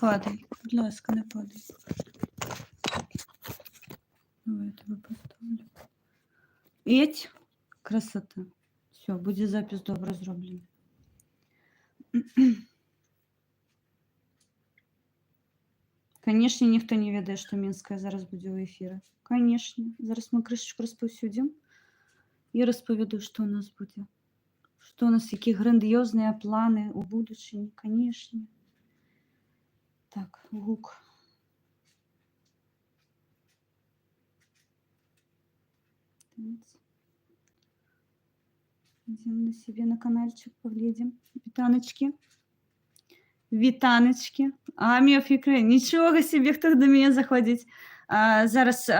Падай, будзь ласка, не падай. Давай я цябе пастаўлю. Еть, красота. Усё, будзе запіс добра зроблены. Конечно, ніхто не ведае, што Мінская зараз будзе ў эфіры. Конечно. Зараз мы крышачку распаўсюдзім і распавяду, што ў нас будзе. Што ў нас, якія грандыёзныя планы ў будучыні, конечно. Так, гук. Давайце. Ідзём на сябе на канальчык, паглядзім. Вітаначкі. Вітаначкі. Армія Фікры. Нічога сабе, хто да мяне заходзіць. Зараз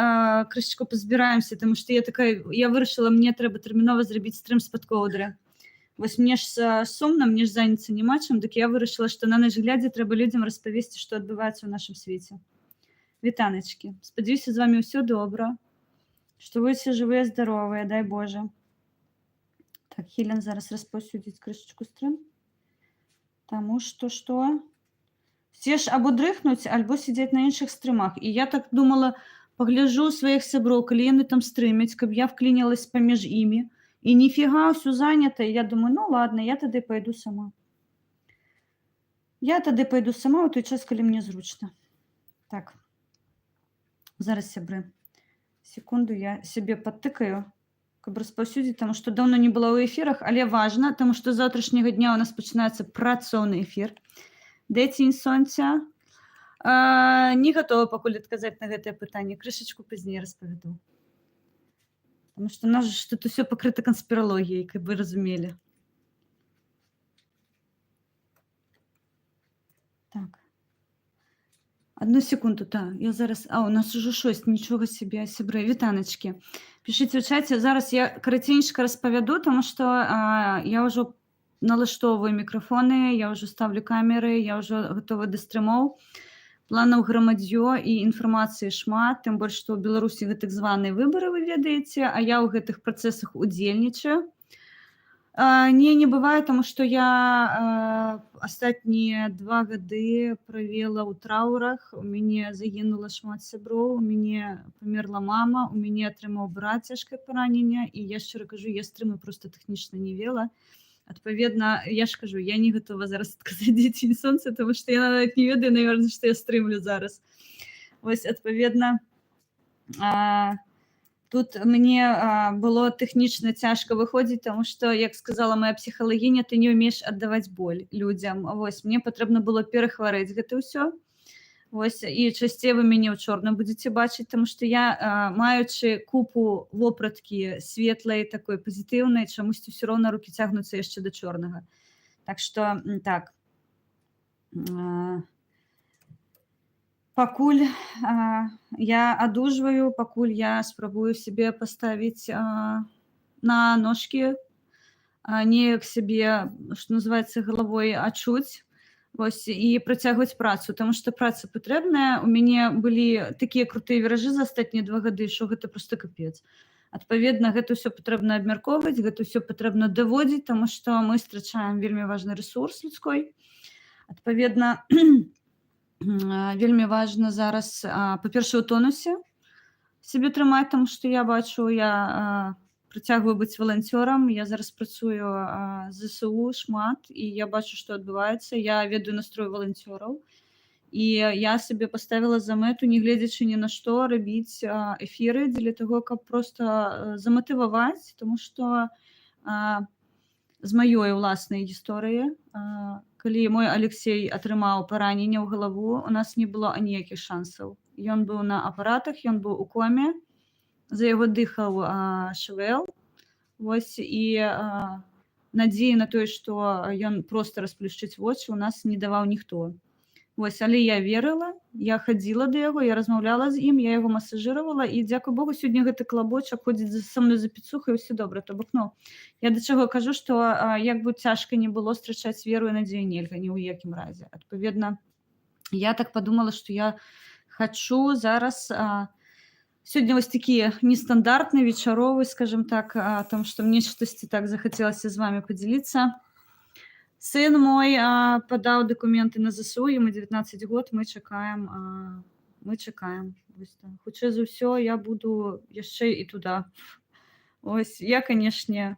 крышачку пазбіраемся, таму што я такая, я вырашыла, мне трэба тэрмінова зрабіць стрым з-пад коўдры. Вось мне ж сумна, мне ж заняцца няма чым, дык я вырашыла, што на ноч глядзя трэба людзям распавесці, што адбываецца ў нашым свеце. Вітаначкі. Спадзяюся, з вамі ўсё добра, што вы ўсе жывыя, здаровыя, дай Божа. Так, Хелен зараз распаўсюдзіць крышачку стрым. Таму што што? Усе ж або дрыхнуць, альбо сядзяць на іншых стрымах. І я так думала, пагляджу сваіх сяброў, калі яны там стрымяць, каб я вклинилась паміж імі. І ніфіга, ўсё занята. І я думаю: «Ну ладно, я тады пайду сама». Я тады пайду сама ў той час, калі мне зручна. Так. Зараз, сябры. Секунду, я сябе падтыкаю, каб распаўсюдзіць, таму што даўно не была ў эфірах, але важна, таму што з заўтрашняга дня у нас пачынаецца працоўны эфір. Дзе цень сонца? Не гатова пакуль адказаць на гэтае пытанне. Крышачку пазней распавяду. Таму што у нас жа тут усё пакрыта канспіралогіяй, каб вы разумелі. Так. Адну секунду, так, я зараз. А, у нас ужо 6, нічога сабе, сябры, вітаначкі. Пішыце ў чаце, зараз я караценечка распавяду, таму што я ўжо налаштоўваю мікрафоны, я ўжо стаўлю камеры, я ўжо гатова да стрымоў. Планаў грамадзьё і інфармацыі шмат, тым больш, што ў Беларусі гэтак званыя выбары, вы ведаеце, а я ў гэтых працэсах удзельнічаю. Не, не бывае, таму што я астатнія 2 гады правела ў траурах. У мяне загінула шмат сяброў, у мяне памерла мама, у мяне атрымаў брат цяжкае параненне, і я шчыра кажу, я стрымы проста тэхнічна не вела. Адпаведна, я ж кажу, я не гатова зараз адказаць, дзе цень сонца, таму што я нават не ведаю, наверно, што я стрымлю зараз. Вось, адпаведна, тут мне было тэхнічна цяжка выходзіць, таму што, як сказала моя псіхалагіня, ты не ўмееш аддаваць боль людзям. Вось, мне патрэбна было перахварэць гэта ўсё. Вось, і часцей вы мяне ў чорным будзеце бачыць, таму што я, маючы купу вопраткі светлай, такой пазітыўнай, чамусьці ўсё роўна рукі цягнуцца яшчэ да чорнага. Так што так. Пакуль я адужваю, пакуль я спрабую сябе паставіць на ножкі, неяк сябе, што называецца, галавой адчуць, вось, і працягваць працу, таму што праца патрэбная. У мяне былі такія крутыя віражы за астатнія 2 гады, што гэта проста капец. Адпаведна, гэта ўсё патрэбна абмяркоўваць, гэта ўсё патрэбна даводзіць, таму што мы страчаем вельмі важны рэсурс людской. Адпаведна, вельмі важна зараз, па-першае, у тонусе сябе трымаць, таму што я бачу, я працягваю быць валанцёрам, я зараз працую з ЗСУ шмат, і я бачу, што адбываецца, я ведаю настрой валанцёраў. І я сабе паставіла за мэту, нягледзячы ні на што, рабіць эфіры дзеля таго, каб проста заматываваць, таму што з маёй уласнай гісторыі, калі мой Алексей атрымаў параненне ў галаву, у нас не было аніякіх шансаў. Ён быў на апаратах, ён быў у коме, за яго дыхаў ШВЛ. Вось, і надзеі на тое, што ён проста расплюшчыць вочы, у нас не даваў ніхто. Вось, але я верыла, я хадзіла да яго, я размаўляла з ім, я яго масажыравала, і дзякуй Богу, сёння гэты калабочак ходзіць са мной за піцухай, усё добра. То бок, ну, я да чаго кажу, што як бы цяжка не было, страчаць веру і надзею нельга ні ў якім разе. Адпаведна, я так падумала, што я хачу зараз сёння вось такі нестандартны вечаровы, скажем так, там што мне штосьці так захацелася з вамі падзяліцца. Сын мой падаў дакументы на ЗСУ, яму 19 год, мы чакаем, мы чакаем. Вось так. Хутчэй за ўсё, я буду яшчэ і туда. Ось я, канешне,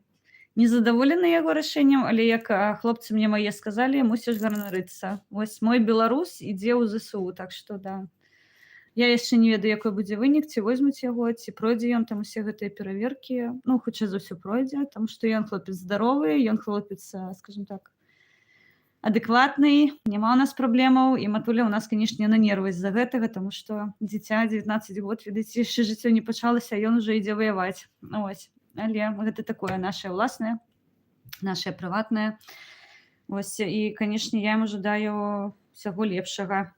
незадаволена яго рашэннем, але, як хлопцы мне мае сказалі: «Мусіш ганарыцца». Вось мой беларус ідзе ў ЗСУ, так што да. Я яшчэ не ведаю, якой будзе вынік, ці возьмуць яго, ці пройдзе ён там усе гэтыя пераверкі. Ну, хутчэй за ўсё, пройдзе, таму што ён хлопец здаровы, ён хлопец, скажем так, адэкватны, няма ў нас праблемаў, і матуля ў нас, канешне, на нервы з-за гэтага, таму што дзіця 19 год, ведаеце, яшчэ жыццё не пачалася, а ён уже ідзе ваяваць. Ось. Але гэта такое нашае ўласнае, нашае прыватнае. Вось, і, канешне, я яму жадаю ўсяго лепшага.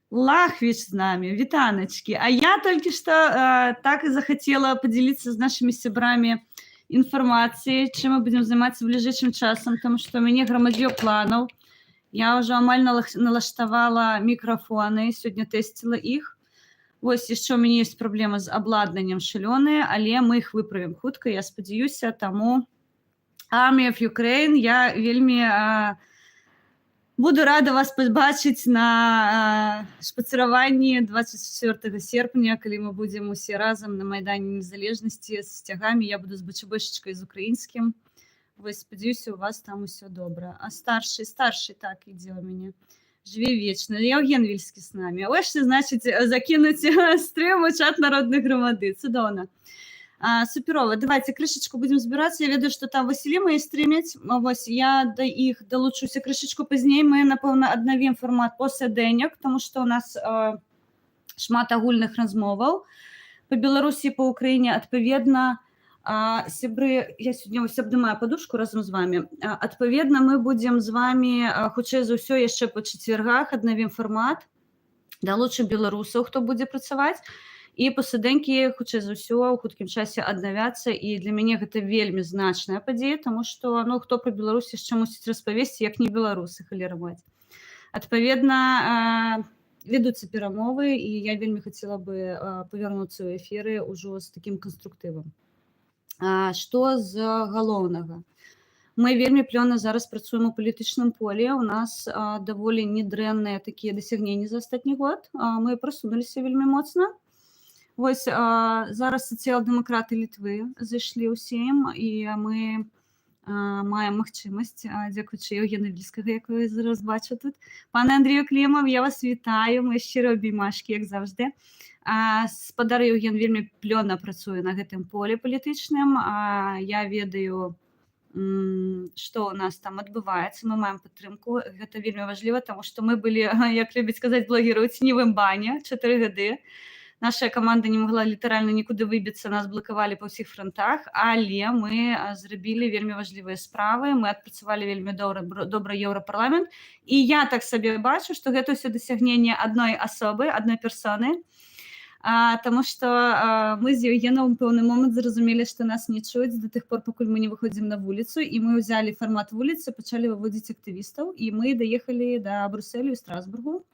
Лахвіч з намі, вітаначкі. А я толькі што так і захацела падзяліцца з нашымі сябрамі інфармацыяй, чым мы будзем займацца бліжэйшым часам, таму што ў мяне грамадзьё планаў. Я ўжо амаль налаштавала мікрафоны, сёння тэсціла іх. Вось яшчэ ў мяне ёсць праблема з абладнаннем шалёныя, але мы іх выправім хутка, я спадзяюся, таму Army of Ukraine, я вельмі буду рада вас пабачыць на шпацыраванні 24 серпня, калі мы будзем усе разам на Майдане Незалежнасці з сцягамі, я буду з БЧБшечкай, з украінскім. Вось, спадзяюся, у вас там усё добра. А старшы, старшы, так, ідзе ў мяне. Жыве вечна. Яўген Вільскі з намі. Ось, значыць, закінуць стрым у чат Народнай грамады. Цудоўна. Суперова. Давайте крышачку будем збірацца. Я ведаю, што там Васілі мае стрымяць. Вось я да іх далучуся крышачку пазней. Мы, напэўна, аднавім фармат посядэнек, тому што у нас шмат агульных размоваў па Беларусі, па Украіне, адпаведна. Сябры, я сёння вось абдымаю падушку разам з вами. Адпаведна, мы будзем з вами, хутчэй за ўсё, яшчэ па чацвергах аднавім фармат, далучым беларусаў, хто будзе працаваць, і пасадэнькі, хутчэй за ўсё, ў хуткім часе аднавяцца. І для мяне гэта вельмі значная падзея, таму што, ну, хто пра Беларусь яшчэ мусіць распавесці, як не беларусы, халера маць? Адпаведна, ведуцца перамовы, і я вельмі хацела бы павярнуцца ў эфіры ўжо з такім канструктывам. Што з галоўнага? Мы вельмі плённа зараз працуем у палітычным полі. У нас даволі недрэнныя такія дасягненні за астатні год. Мы прасунуліся вельмі моцна. Вось зараз сацыял-дэмакраты Літвы зайшлі ў Сейм, і мы маем магчымасць, дзякуючы Яўгену Вільскага, якого я зараз бачу тут. Пане Андрію Клімаў, я вас вітаю, мае шчырыя абіймашкі, як заўжды. Спадар Яўген вельмі плённа працуе на гэтым полі палітычным. Я ведаю, што ў нас там адбываецца, мы маем падтрымку. Гэта вельмі важліва, таму што мы былі, як любяць сказаць блогеры, у ценевым бане 4 гады. Наша каманда не магла літаральна нікуды выбіцца, нас блакавалі па ўсіх франтах, але мы зрабілі вельмі важлівыя справы, мы адпрацавалі вельмі добра Еўрапарламент. І я так сабе бачу, што гэта ўсё дасягненне адной асобы, адной персоны. Таму што мы з Яўгенам у пэўны момант зразумелі, што нас не чуюць да тых пор, пакуль мы не выходзім на вуліцу, і мы ўзялі фармат вуліцы, пачалі выводзіць актывістаў, і мы даехалі да Брусселю і Страсбургу.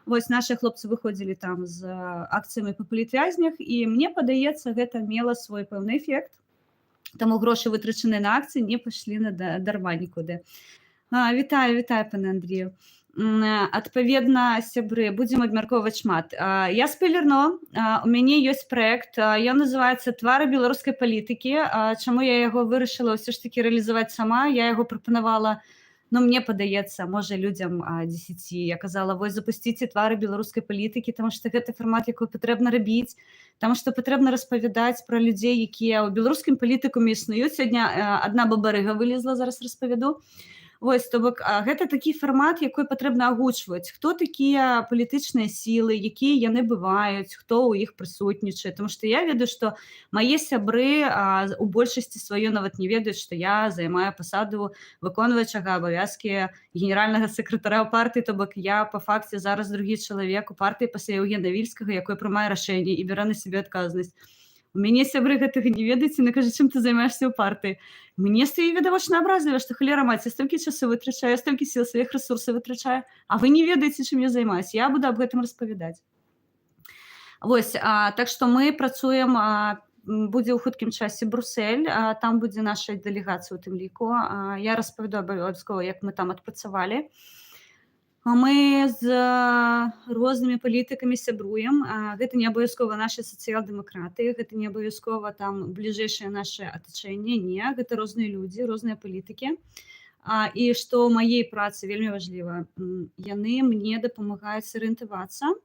Вось нашы хлопцы выходзілі там з акцыямі па палітвязнях, і мне падаецца, гэта мела свой пэўны эфект. Таму грошы, вытрачаныя на акцыі, не пайшлі на дарма нікуды. Вітаю, вітаю, пане Андрію. Адпаведна, сябры, будзем абмяркоўваць шмат. Я спойлерну, у мяне ёсць праект, ён называецца «Твары беларускай палітыкі». Чаму я яго вырашыла ўсё ж такі рэалізаваць сама? Я яго прапанавала, ну, мне падаецца, можа, людзям 10. Я казала: «Вось запусціце «Твары беларускай палітыкі», таму што гэта фармат, які патрэбна рабіць, таму што патрэбна распавядаць пра людзей, якія ў беларускім палітыкуме існуюць». Сёння адна бабарыга вылезла, зараз распавяду. Вось, то бок гэта такі фармат, якой патрэбна агучваць, хто такія палітычныя сілы, якія яны бываюць, хто ў іх прысутнічае. Таму што я ведаю, што мае сябры у большасці сваёй нават не ведаюць, што я займаю пасаду выконваючага абавязкі генеральнага сакратара партыі, то бок я па факце зараз другі чалавек у партыі пасля Яўгена Вільскага, якой прымае рашэнне і бярэ на сябе адказнасць. У мяне сябры гэтага не ведаюць, і кажуць: «Чым ты займаешься ў партыі?» Мне стае відавочна абразліва, што, халера маць, я столькі часу вытрачаю, столькі сіл, сваіх рэсурсаў вытрачаю, а вы не ведаеце, чым я займаюсь. Я буду аб гэтым распавядаць. Вось, так што мы працуем. Будзе ў хуткім часе Брусель, там будзе наша дэлегацыя у тым ліку. Я распавяду абавязкова, як мы там адпрацавалі. Мы з рознымі палітыкамі сябруем. Гэта не абавязкова нашы сацыял-дэмакраты, гэта не абавязкова там бліжэйшае наше атачэнне, не, гэта розныя людзі, розныя палітыкі. І што ў маей працы вельмі важліва, яны мне дапамагаюць арыентавацца.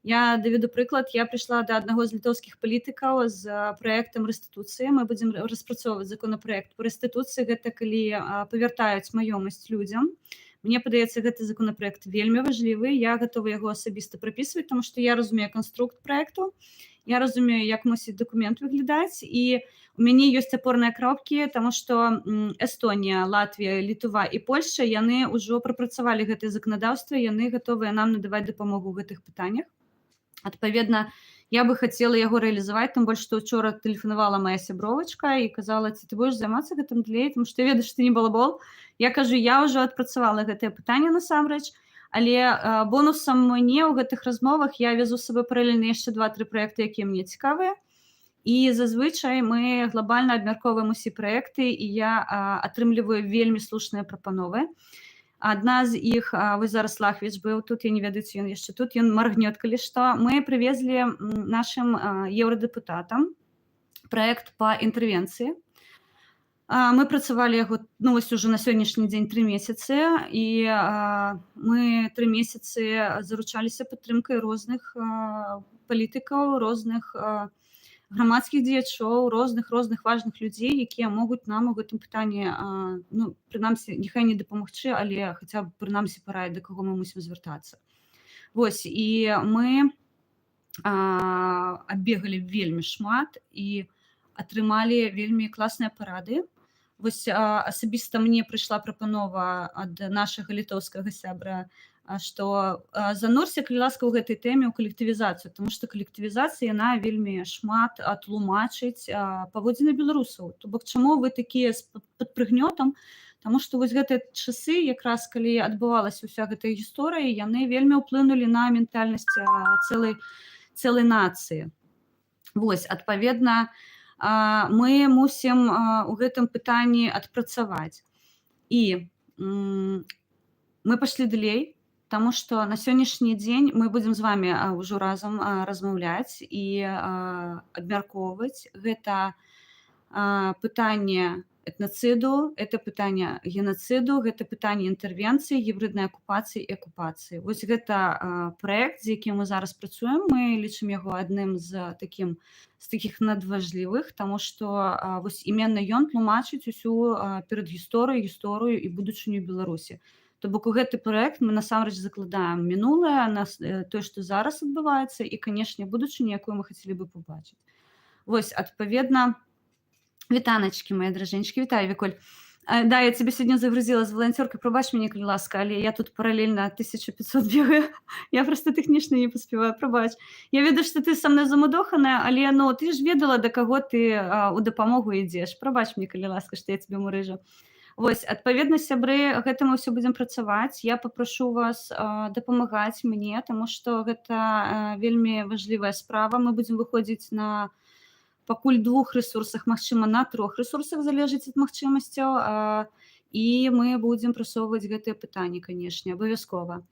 Я даведу прыклад: я прыйшла да аднаго з літоўскіх палітыкаў з праектам рэстытуцыі. Мы будзем распрацоўваць законапраект по рэстытуцыі, гэта калі павяртаюць маёмасць людзям. Мне падаецца, гэты законапраект вельмі важлівы. Я гатова яго асабіста прапісваць, тому што я разумею канструкт праекту, я разумею, як мусіць дакумент выглядаць, і у мяне ёсць апорныя кропкі, таму што Эстонія, Латвія, Літува і Польшча, яны ўжо прапрацавалі гэтае заканадаўства, яны гатовыя нам надаваць дапамогу ў гэтых пытаннях. Адпаведна, я бы хацела яго рэалізаваць, тым больш што учора тэлефанавала моя сябровачка і казала: «Ці ты будешь займацца гэтым далей, тому што я ведаю, што ты не балабол». Я кажу: «Я ўжо адпрацавала гэтае пытанне насамрэч». Але бонусам мне ў гэтых размовах я вязу з сабой паралельна яшчэ два-тры праекты, якія мне цікавыя. І зазвычай мы глобальна абмяркоўваем усе праекты, і я атрымліваю вельмі слушныя прапановы. Адна з іх, вось зараз Лахвіч быў тут, я не ведаю, ці ён яшчэ тут, ён маргнёт, калі што. Мы прывезлі нашым еўрадэпутатам праект па інтэрвенцыі. Мы працавалі яго, ну, вось ужо на сённяшні дзень 3 месяцы, і мы 3 месяцы заручаліся падтрымкай розных палітыкаў, розных грамадскіх дзеячоў, розных розных важных людзей, якія могуць нам у гэтым пытанні, ну, прынамсі, няхай не дапамагчы, але хаця б прынамсі параіць, да каго мы мусім звяртацца. Вось, і мы аббегалі вельмі шмат і атрымалі вельмі класныя парады. Вось, асабіста мне прыйшла прапанова ад нашага літоўскага сябра, што занурся, калі ласка, ў гэтай тэме ў калектывізацыю, тому што калектывізацыя, яна вельмі шмат тлумачыць паводзіны беларусаў. То бок чаму вы такія пад прыгнётам? Таму што вось гэтыя часы, якраз калі адбывалася ўся гэтая гісторыя, яны вельмі ўплынулі на ментальнасць цэлай нацыі. Вось, адпаведна, мы мусім у гэтым пытанні адпрацаваць. І мы пашлі далей, таму што на сённяшні дзень мы будзем з вами ўжо разам размаўляць і абмяркоўваць гэта пытанне этнацыду, это пытанне генацыду, гэта пытанне інтэрвенцыі, гібрыднай акупацыі і акупацыі. Вось гэта праект, з якім мы зараз працуем, мы лічым яго адным з такіх надважлівых, таму што вось іменна ён тлумачыць усю перадгісторыю, гісторыю і будучыню Беларусі. То бок у гэты праект мы насамрэч закладаем мінулае, нас, тое, што зараз адбываецца, і, канешне, будучыню, якую мы хацелі бы пабачыць. Вось, адпаведна, вітаначкі, мае дражэнчкі, вітаю, Віколь. Да, я цябе сёння загрузіла з валанцёркай, прабач мяне, калі ласка, але я тут паралельна 1500 бегаю. Я просто тэхнічна не паспяваю, прабач. Я ведаю, што ты са мной замудоханая, але, ну, ты ж ведала, да каго ты у дапамогу ідзеш. Прабач мне, калі ласка, што я цябе мурыжу. Вось, адпаведна, сябры, гэта мы ўсё будзем працаваць. Я папрашу вас дапамагаць мне, таму што гэта вельмі важлівая справа. Мы будзем выходзіць на пакуль двух рэсурсах, магчыма, на трох рэсурсах, залежыць ад магчымасцяў, і мы будзем прасоўваць гэтыя пытанні, канешне, абавязкова.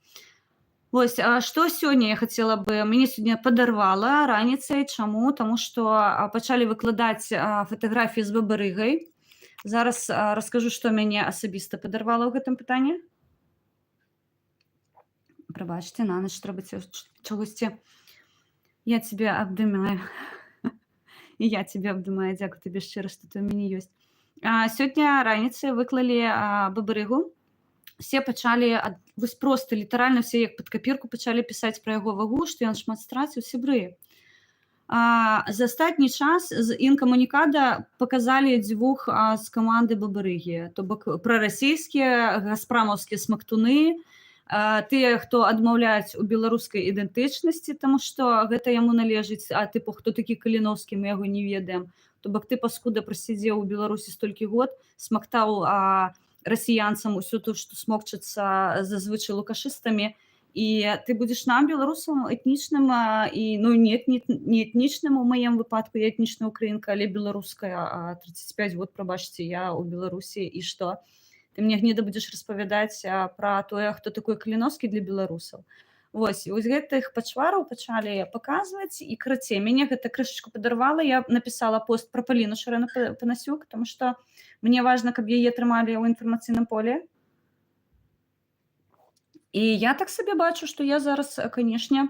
Вось, а што сёння я хацела бы, мяне сёння падарвала раніцай. Чаму? Таму што пачалі выкладаць фатаграфіі з Бабарыгай. Зараз раскажу, што мяне асабіста падарвала ў гэтым пытанні. Прабачце, на ноч трэба чагосьці. Я цябе абдымаю. І я цябе абдымаю. Дзякуй табе шчыра, што ты ў мяне ёсць. Сёння раніцай выклалі Бабарыгу. Все пачалі вось проста літаральна все як пад капірку пачалі пісаць пра яго вагу, што ён шмат страціў, сябры. За астатні час з інкамунікада паказалі дзвюх з каманды Бабарыгі, то бок прарасійскія газпрамаўскія смактуны, тыя, хто адмаўляюць у беларускай ідэнтычнасці, таму што гэта яму належыць, а тыпу, хто такі Каліноўскі, мы яго не ведаем. То бок ты, паскуда, прасядзеў у Беларусі столькі год, смактаў расіянцам усё то, што смокчацца зазвычай лукашыстамі, І ты будзеш нам, беларусам этнічным і, ну, не этнічным, у маім выпадку я этнічная украінка, але беларуская, 35 год, прабачце, я ў Беларусі, і што? Ты мне, гніда, будзеш распавядаць пра тое, хто такой Каліноўскі для беларусаў? Вось, і вось гэтых пачвараў пачалі паказваць, і, карацей, мяне гэта крышачку падарвала. Я напісала пост пра Паліну Шарэна-Панасюк, потому что мне важна, каб яе трымалі ў інфармацыйным поле. І я так сабе бачу, што я зараз, канешне,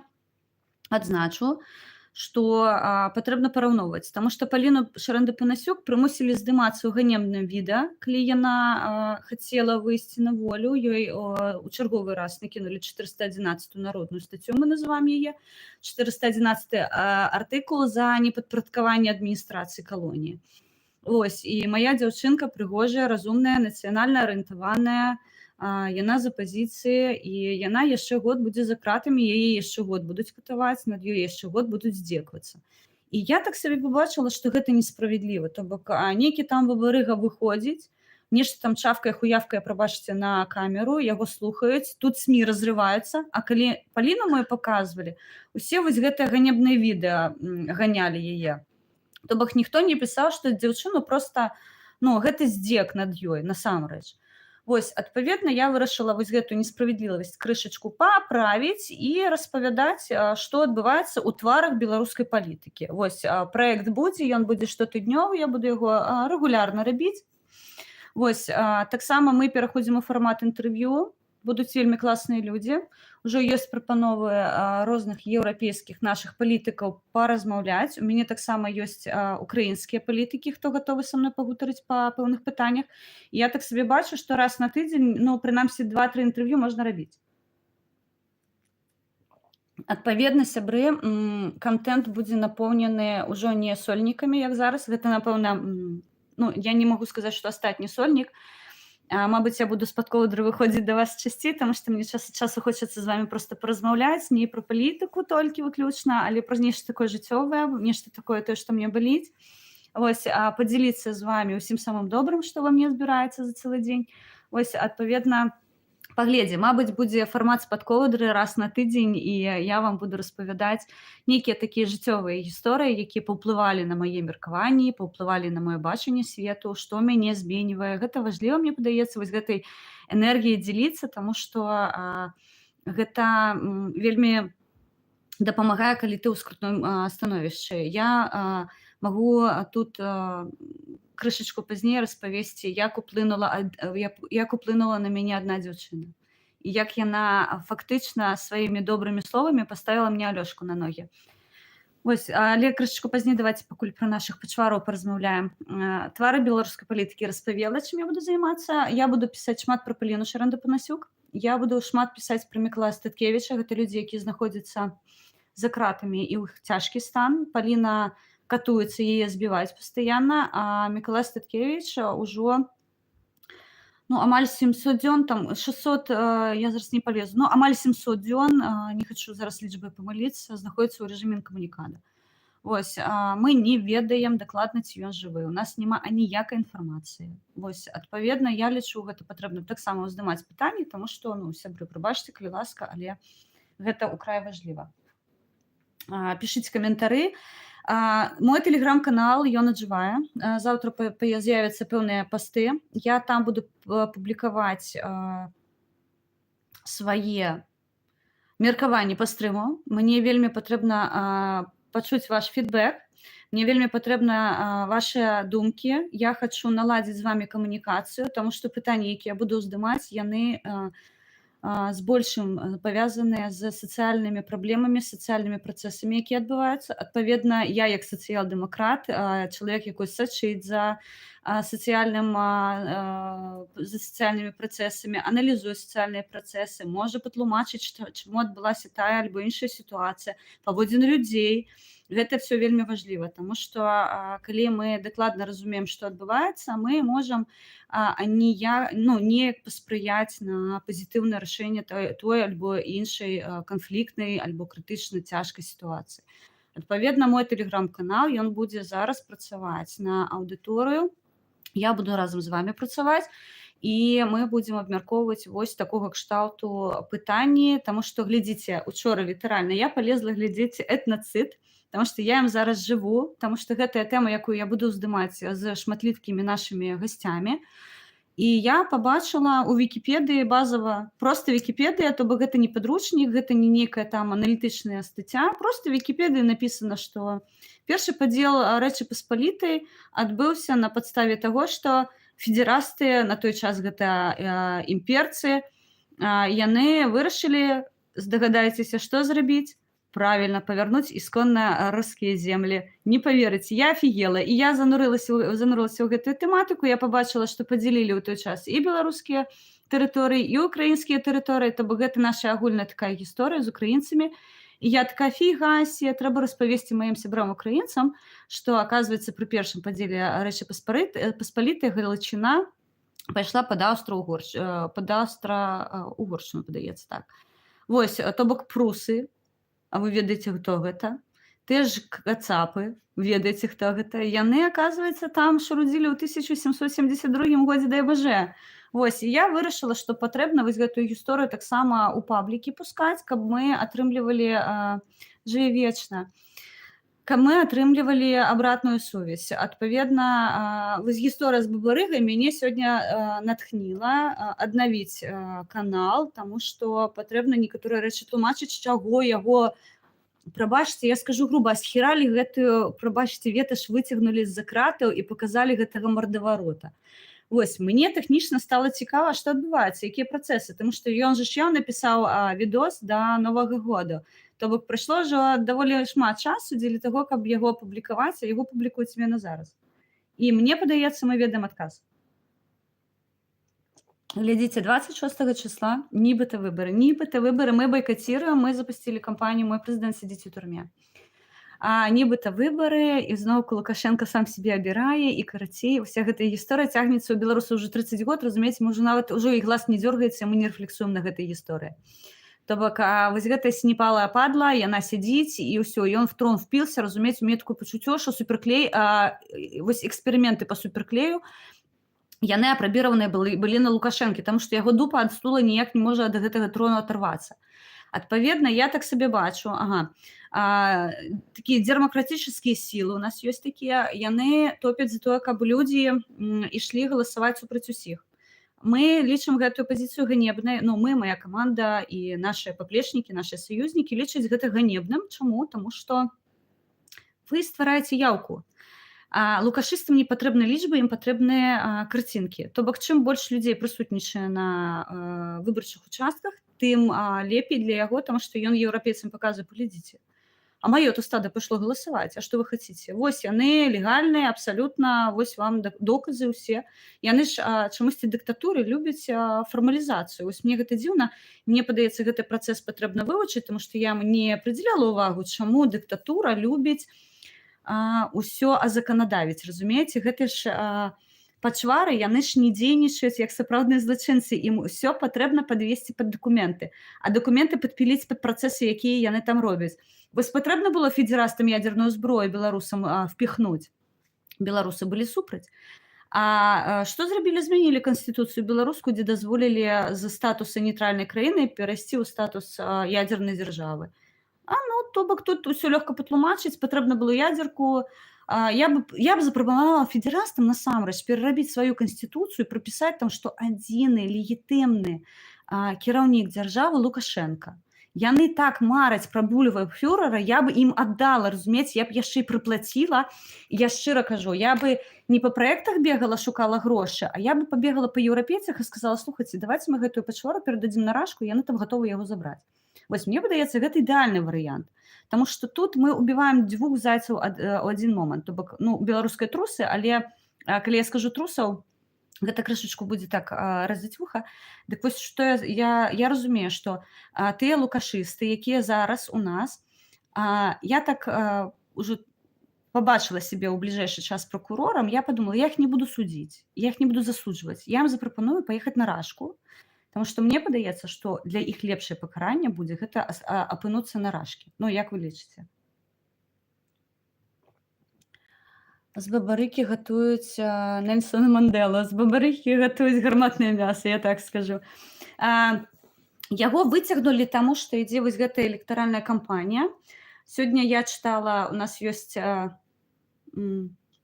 адзначу, што патрэбна параўноўваць, таму што Паліну Шарэнда-Панасюк прымусілі здымацца ў ганебным відэа, калі яна хацела выйсці на волю, ёй у чарговы раз накінулі 411 народную статью, мы называем яе 411 артыкул за непадпарадкаванне адміністрацыі калоніі. Вось, і мая дзяўчынка прыгожая, разумная, нацыянальна арыентаваная, яна з апазіцыі, і яна яшчэ год будзе за кратамі, яе яшчэ год будуць катаваць, над ёй яшчэ год будуць здзеквацца. І я так сабе пабачыла, што гэта несправядліва, то бок нейкі там Бабарыга выходзіць, нешта там чавкае, хуявкае, прабачце, на камеру, яго слухаюць, тут СМІ разрываюцца, а калі Паліну мою паказвалі, усе вось гэтыя ганебныя відэа ганялі яе. То бок ніхто не пісаў, што дзяўчыну проста, ну, гэта здзек над ёй насамрэч. Вось, адпаведна, я вырашыла вось гэту несправядлівасць крышачку паправіць і распавядаць, што адбываецца ў тварах беларускай палітыкі. Вось, праект будзе, ён будзе штотыднёвы, я буду яго рэгулярна рабіць. Вось, таксама мы пераходзім у фармат інтэрв'ю, будуць вельмі класныя людзі. Ужо ёсць прапановы розных еўрапейскіх нашых палітыкаў паразмаўляць. У мяне таксама ёсць украінскія палітыкі, хто гатовы са мной пагутарыць па пэўных пытаннях. І я так сабе бачу, што раз на тыдзень, ну, прынамсі 2-3 інтэрв'ю можна рабіць. Адпаведна, сябры, кантэнт будзе напоўнены ўжо не сольнікамі, як зараз. Гэта, напэўна, ну, я не магу сказаць, што астатні сольнік. Мабыць, я буду з-пад коўдры выходзіць да вас часцей, таму што мне час ад часу хочацца з вамі проста паразмаўляць, не пра палітыку толькі выключна, але пра нешта такое жыццёвае, нешта такое, тое, што мне баліць. Вось, падзяліцца з вамі ўсім самым добрым, што ва мне збіраецца за цэлы дзень. Вось, адпаведна, паглядзім, мабыць, будзе фармат з-пад коўдры раз на тыдзень, і я вам буду распавядаць нейкія такія жыццёвыя гісторыі, якія паўплывалі на мае меркаванні, паўплывалі на маё бачанне свету, што мяне зменьвае. Гэта важліва, мне падаецца, вось гэтай энергіяй дзеліцца, таму што гэта вельмі дапамагае, калі ты ў скрутным становішчы. Я магу тут крышачку пазней распавесці, як уплынула на мяне адна дзяўчына. І як яна фактычна сваімі добрымі словамі паставіла мне Алёшку на ногі. Вось, але крышачку пазней, давайте пакуль пра нашых пачвараў паразмаўляем. Твары беларускай палітыкі распавела, чым я буду займацца. Я буду пісаць шмат пра Паліну Шарэнду-Панасюк. Я буду шмат пісаць пра Мікалая Статкевіча. Гэта людзі, якія знаходзяцца за кратамі, і ў іх цяжкі стан. Паліна катуецца, яе збіваюць пастаянна, а Мікалай Статкевіч ужо, ну, амаль 700 дзён, там 600, я зараз не палезу, ну, амаль 700 дзён, не хачу зараз лічбай памыліцца, знаходіцца ў рэжыме інкамунікада. Вось, мы не ведаем дакладна, ці ён жывы. У нас няма аніякай інфармацыі. Вось, адпаведна, я лічу, гэта патрэбна таксама ўздымаць пытанні, таму што, ну, сябры, прабачце, калі ласка, але гэта ўкрай важліва. Пішыце каментары. Мой тэлеграм-канал, ён аджывае. Заўтра з'явяцца пэўныя пасты. Я там буду публікаваць свае меркаванні па стрыму. Мне вельмі патрэбна пачуць ваш фідбэк. Мне вельмі патрэбна вашыя думкі. Я хачу наладзіць з вамі камунікацыю, таму што пытанні, якія я буду ўздымаць, яны з большым павязаныя з сацыяльнымі праблемамі, сацыяльнымі працэсамі, якія адбываюцца. Адпаведна, я як сацыял-дэмакрат, чалавек, які сачыць за сацыяльнымі працэсамі, аналізуе сацыяльныя працэсы, можа патлумачыць, чаму адбылася тая альбо іншая сітуацыя, паводзіны людзей. Гэта всё вельмі важліва, таму што калі мы дакладна разумеем, што адбываецца, мы можам не, ну, неяк паспрыяць на пазітыўнае рашэнне той альбо іншай канфліктнай альбо крытычна цяжкай сітуацыі. Адпаведна, мой тэлеграм-канал, ён будзе зараз працаваць на аўдыторыю. Я буду разам з вамі працаваць. І мы будзем абмяркоўваць вось такога кшталту пытанні, таму што, глядзіце, учора літаральна я палезла глядзець «Этнацыд», таму што я ім зараз жыву, таму што гэтая тэма, якую я буду ўздымаць з шматлікімі нашымі гасцямі. І я пабачыла ў Вікіпедыі базава, просто Вікіпедыя, то бок гэта не падручнік, гэта не нейкая там аналітычная стацця, просто Вікіпедыі напісана, што першы падзел Рэчы Паспалітай адбыўся на падставе таго, што федэрасты, на той час гэта імперцы, яны вырашылі, здагадайцеся, што зрабіць? Правильно, павярнуць исконно русские земли. Не паверыце, я офигела. І я занурылася ў гэтую тэматыку, я пабачыла, што падзялілі ў той час і беларускія тэрыторыі, і украінскія тэрыторыі, то бок гэта наша агульная такая гісторыя з украінцамі. І я такая: «Фіга себе, трэба распавесці маім сябрам украінцам, што, оказывается, пры першым падзеле Рэчы Паспалітай Галічына пайшла пад Аўстра-Угоршчыну, падаецца, так. Вось, то бок прусы, а вы ведаеце, хто гэта? Тыя ж кацапы, ведаеце, хто гэта? Яны, оказывается, там шарудзілі ў 1772 годзе да БЖ. Вось, і я вырашыла, што патрэбна вось гэтую гісторыю таксама ў паблікі пускаць, каб мы атрымлівалі, жыве вечна, каб мы атрымлівалі абратную сувязь. Адпаведна, вось гісторыя з Бабарыгай мяне сёння натхніла аднавіць канал, таму што патрэбна некаторыя рэчы тлумачыць, чаго яго, прабачце, я скажу груба, схерали гэтую, прабачце, веташ выцягнулі з-за кратаў і паказалі гэтага мардаварота. Вось мне тэхнічна стала цікава, што адбываецца, якія працэсы, таму што ён жа ж ён напісаў відос да Новага года. То бок прайшло ўжо даволі шмат часу дзеля таго, каб яго апублікаваць, а яго публікуюць именно зараз. І мне падаецца, мы ведаем адказ. Глядзіце, 26 числа нібыта выбары, нібыта выбары, мы бойкотируем, мы запустили кампанію «Мой президент сидит у турме». Нібыта выбары, і зноўку Лукашенко сам сябе абірае, і, карацей, уся гэтая гісторыя цягнецца ў беларусаў уже 30 год, разумееце, мы ўжо нават ужо і глаз не дёргаецца, мы не рэфлексуем на гэтай гісторыі. То бок вось гэтая сінепалая падла, яна сядзіць, і ўсё, ён в трон впился, разумееце, у мяне такое пачуццё, што суперклей, вось эксперыменты па суперклею, яны апрабіраваныя былі на Лукашэнкі, таму што яго дупа ад стула ніяк не можа ад гэтага трону атрвацца. Адпаведна, я так сабе бачу, ага, такія дэмакратычныя сілы у нас ёсць такія, яны топяць за тое, каб людзі ішлі галасаваць супраць усіх. Мы лічым гэтую пазіцыю ганебнай, ну, мы, моя каманда і нашыя паплечнікі, нашыя саюзнікі лічаць гэта ганебным. Чаму? Таму што вы ствараеце яўку. Лукашыстам не патрэбны лічбы, ім патрэбныя карцінкі. То бок чым больш людзей прысутнічае на выбарчых участках, тым лепей для яго, таму што ён еўрапейцам паказвае: «Паглядзіце. А маё то стадо пайшло галасаваць, а што вы хотите? Вось яны легальныя абсалютна, вось вам доказы ўсе». Яны ж чамусьці, дыктатуры, любяць фармалізацыю. Вось мне гэта дзіўна. Мне падаецца, гэты працэс патрэбна вывучыць, таму што я не прыдзяляла ўвагу, чаму дыктатура любіць ўсё азаканадавіць, разумееце, гэта ж пачвары, яны ж не дзейнічаюць як сапраўдныя злачынцы, ім усё патрэбна падвесці пад дакументы, а дакументы падпіліць пад працэсы, якія яны там робяць. Вось патрэбна было федерастам ядерную зброю беларусам впихнуть. Беларусы былі супраць. Што зрабілі? Змянілі канстытуцыю беларускую, дзе дазволілі з статуса нейтральнай краіны перайсці ў статус ядернай дзяржавы. Ну, то бок тут усё лёгка патлумачыць, патрэбна было ядзерку. Я б запрапанавала федэрастам насамрэч перарабіць сваю канстытуцыю, прапісаць там, што адзіны легітымны кіраўнік дзяржавы Лукашенко. Яны так мараць пра булева фюрера, я бы ім аддала, разумееце, я б яшчэ і прыплаціла. Я шчыра кажу, я бы не па праектах бегала, шукала грошы, а я бы пабегала па еўрапейцах і сказала: «Слухайце, давайте мы гэтую пачвару перададзім на Рашку, яны там гатовы яго забраць». Вось мне падаецца, гэта ідэальны варыянт. Таму што тут мы убіваем дзвюх зайцаў у адзін момант. То бок, ну, беларускія трусы, але калі я скажу трусаў, гэта крышачку будзе так рэзаць вуха. Дык вось што я разумею, што тыя лукашысты, якія зараз у нас, я так ўжо пабачыла сябе ў бліжэйшы час пракурорам, я подумала: я іх не буду судзіць, я іх не буду засуджваць. Я ім запрапаную паехаць на Рашку, таму што мне падаецца, што для іх лепшае пакаранне будзе гэта апынуцца на Рашкі. Ну, як вы лічыце? З Бабарыкі гатуюць Нельсона Мандэлу, з Бабарыкі гатуюць гарматнае мяса, я так скажу. Яго выцягнулі таму, што ідзе вось гэтая электаральная кампанія. Сёння я чытала, у нас ёсць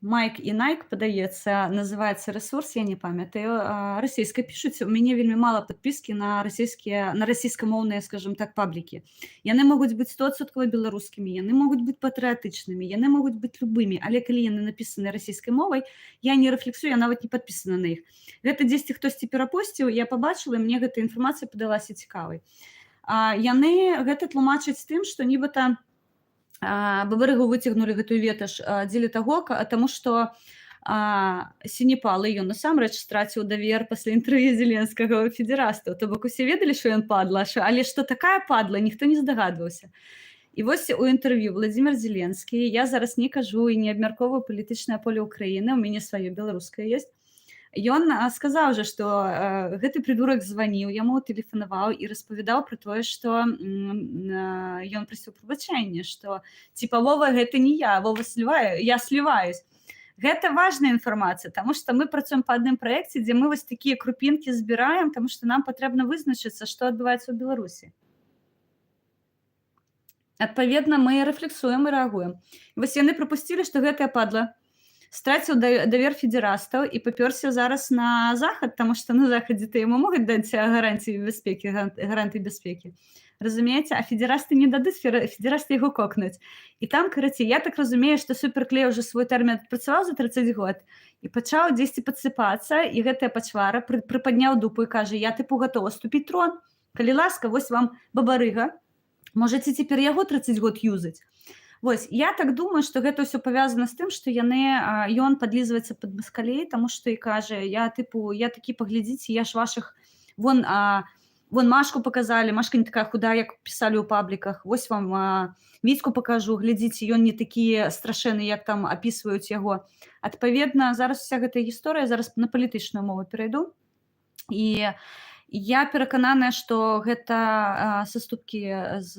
Майк і Найк, падаецца, называецца рэсурс, я не памятаю, расійскай пішуць, у мяне вельмі мала падпіскі на расійскія, на расійскамоўныя, скажем так, паблікі. Яны могуць быць 100% беларускімі, яны могуць быць патрыятычнымі, яны могуць быць любымі, але калі яны напісаны расійскай мовай, я не рэфлексую, я нават не падпісана на іх. Гэта дзесьці хтосьці перапосціў, я пабачыла, і мне гэта інфармацыя падалася цікавай. Яны гэта тлумачаць тым, што нібыта Бабарыгу выцягнулі, гэтую веташ, дзеля таго, таму што Сінепалы, ён насамрэч страціў давер пасля інтэрв'ю Зеленскага федерастаў. То бок усе ведалі, што ён падла, але што такая падла, ніхто не здагадваўся. І вось у інтэрв'ю Владимир Зеленскі, я зараз не кажу і не абмяркоўваю палітычнае поле Украіны, у мяне сваё беларускае ёсць. Ён сказаў жа, што гэты придурак званіў яму, тэлефанаваў і распавядаў пра тое, што ён прасіў прабачэння, што типа «Вова, гэта не я, Вова, сливаю, я сливаюсь». Гэта важная інфармацыя, таму што мы працуем па адным праекце, дзе мы вось такія крупінкі збіраем, таму што нам патрэбна вызначыцца, што адбываецца ў Беларусі. Адпаведна, мы рэфлексуем і рэагуем. Вось яны прапусцілі, што гэтая падла страціў давер федерастаў і папёрся зараз на захад, таму што на захадзе то яму могуць даць гарантіі бяспекі, гарантыі бяспекі. Разумееце, а федерасты не дадуць, федерасты яго кокнуць. І там, карацей, я так разумею, што суперклей уже свой тэрмін адпрацаваў за 30 год і пачаў дзесьці падсыпацца, і гэтая пачвара прыпадняў дупу і кажа: «Я тыпу гатова ступіць трон. Калі ласка, вось вам Бабарыга, можаце цяпер яго 30 год юзаць». Вось, я так думаю, што гэта ўсё павязана з тым, што ён падлізваецца пад маскалей, таму што і кажа: «Я тыпу, я такі, паглядзіце, я ж вашых вон, вон Машку показалі, Машка не такая худая, як пісалі ў пабліках, вось вам Віцьку пакажу, глядзіце, ён не такі страшэнны, як там апісваюць яго». Адпаведна, зараз вся гэтая гісторыя, зараз на палітычную мову перайду. І я перакананая, што гэта саступкі з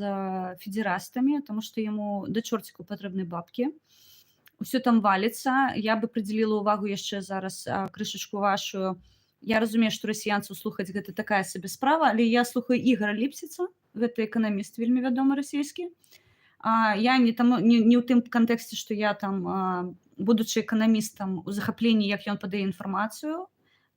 федерастамі, тому што яму да чорціку патрэбны бабкі. Усё там валіцца. Я бы прыдзяліла ўвагу яшчэ зараз крышачку вашу. Я разумею, што расіянцаў слухаць — гэта такая сабе справа, але я слухаю Ігора Ліпсіца, гэта эканаміст вельмі вядомы расійскі. Я не таму не ў тым кантэксце, што я там, будучы эканамістам, у захапленні, як ён падае інфармацыю.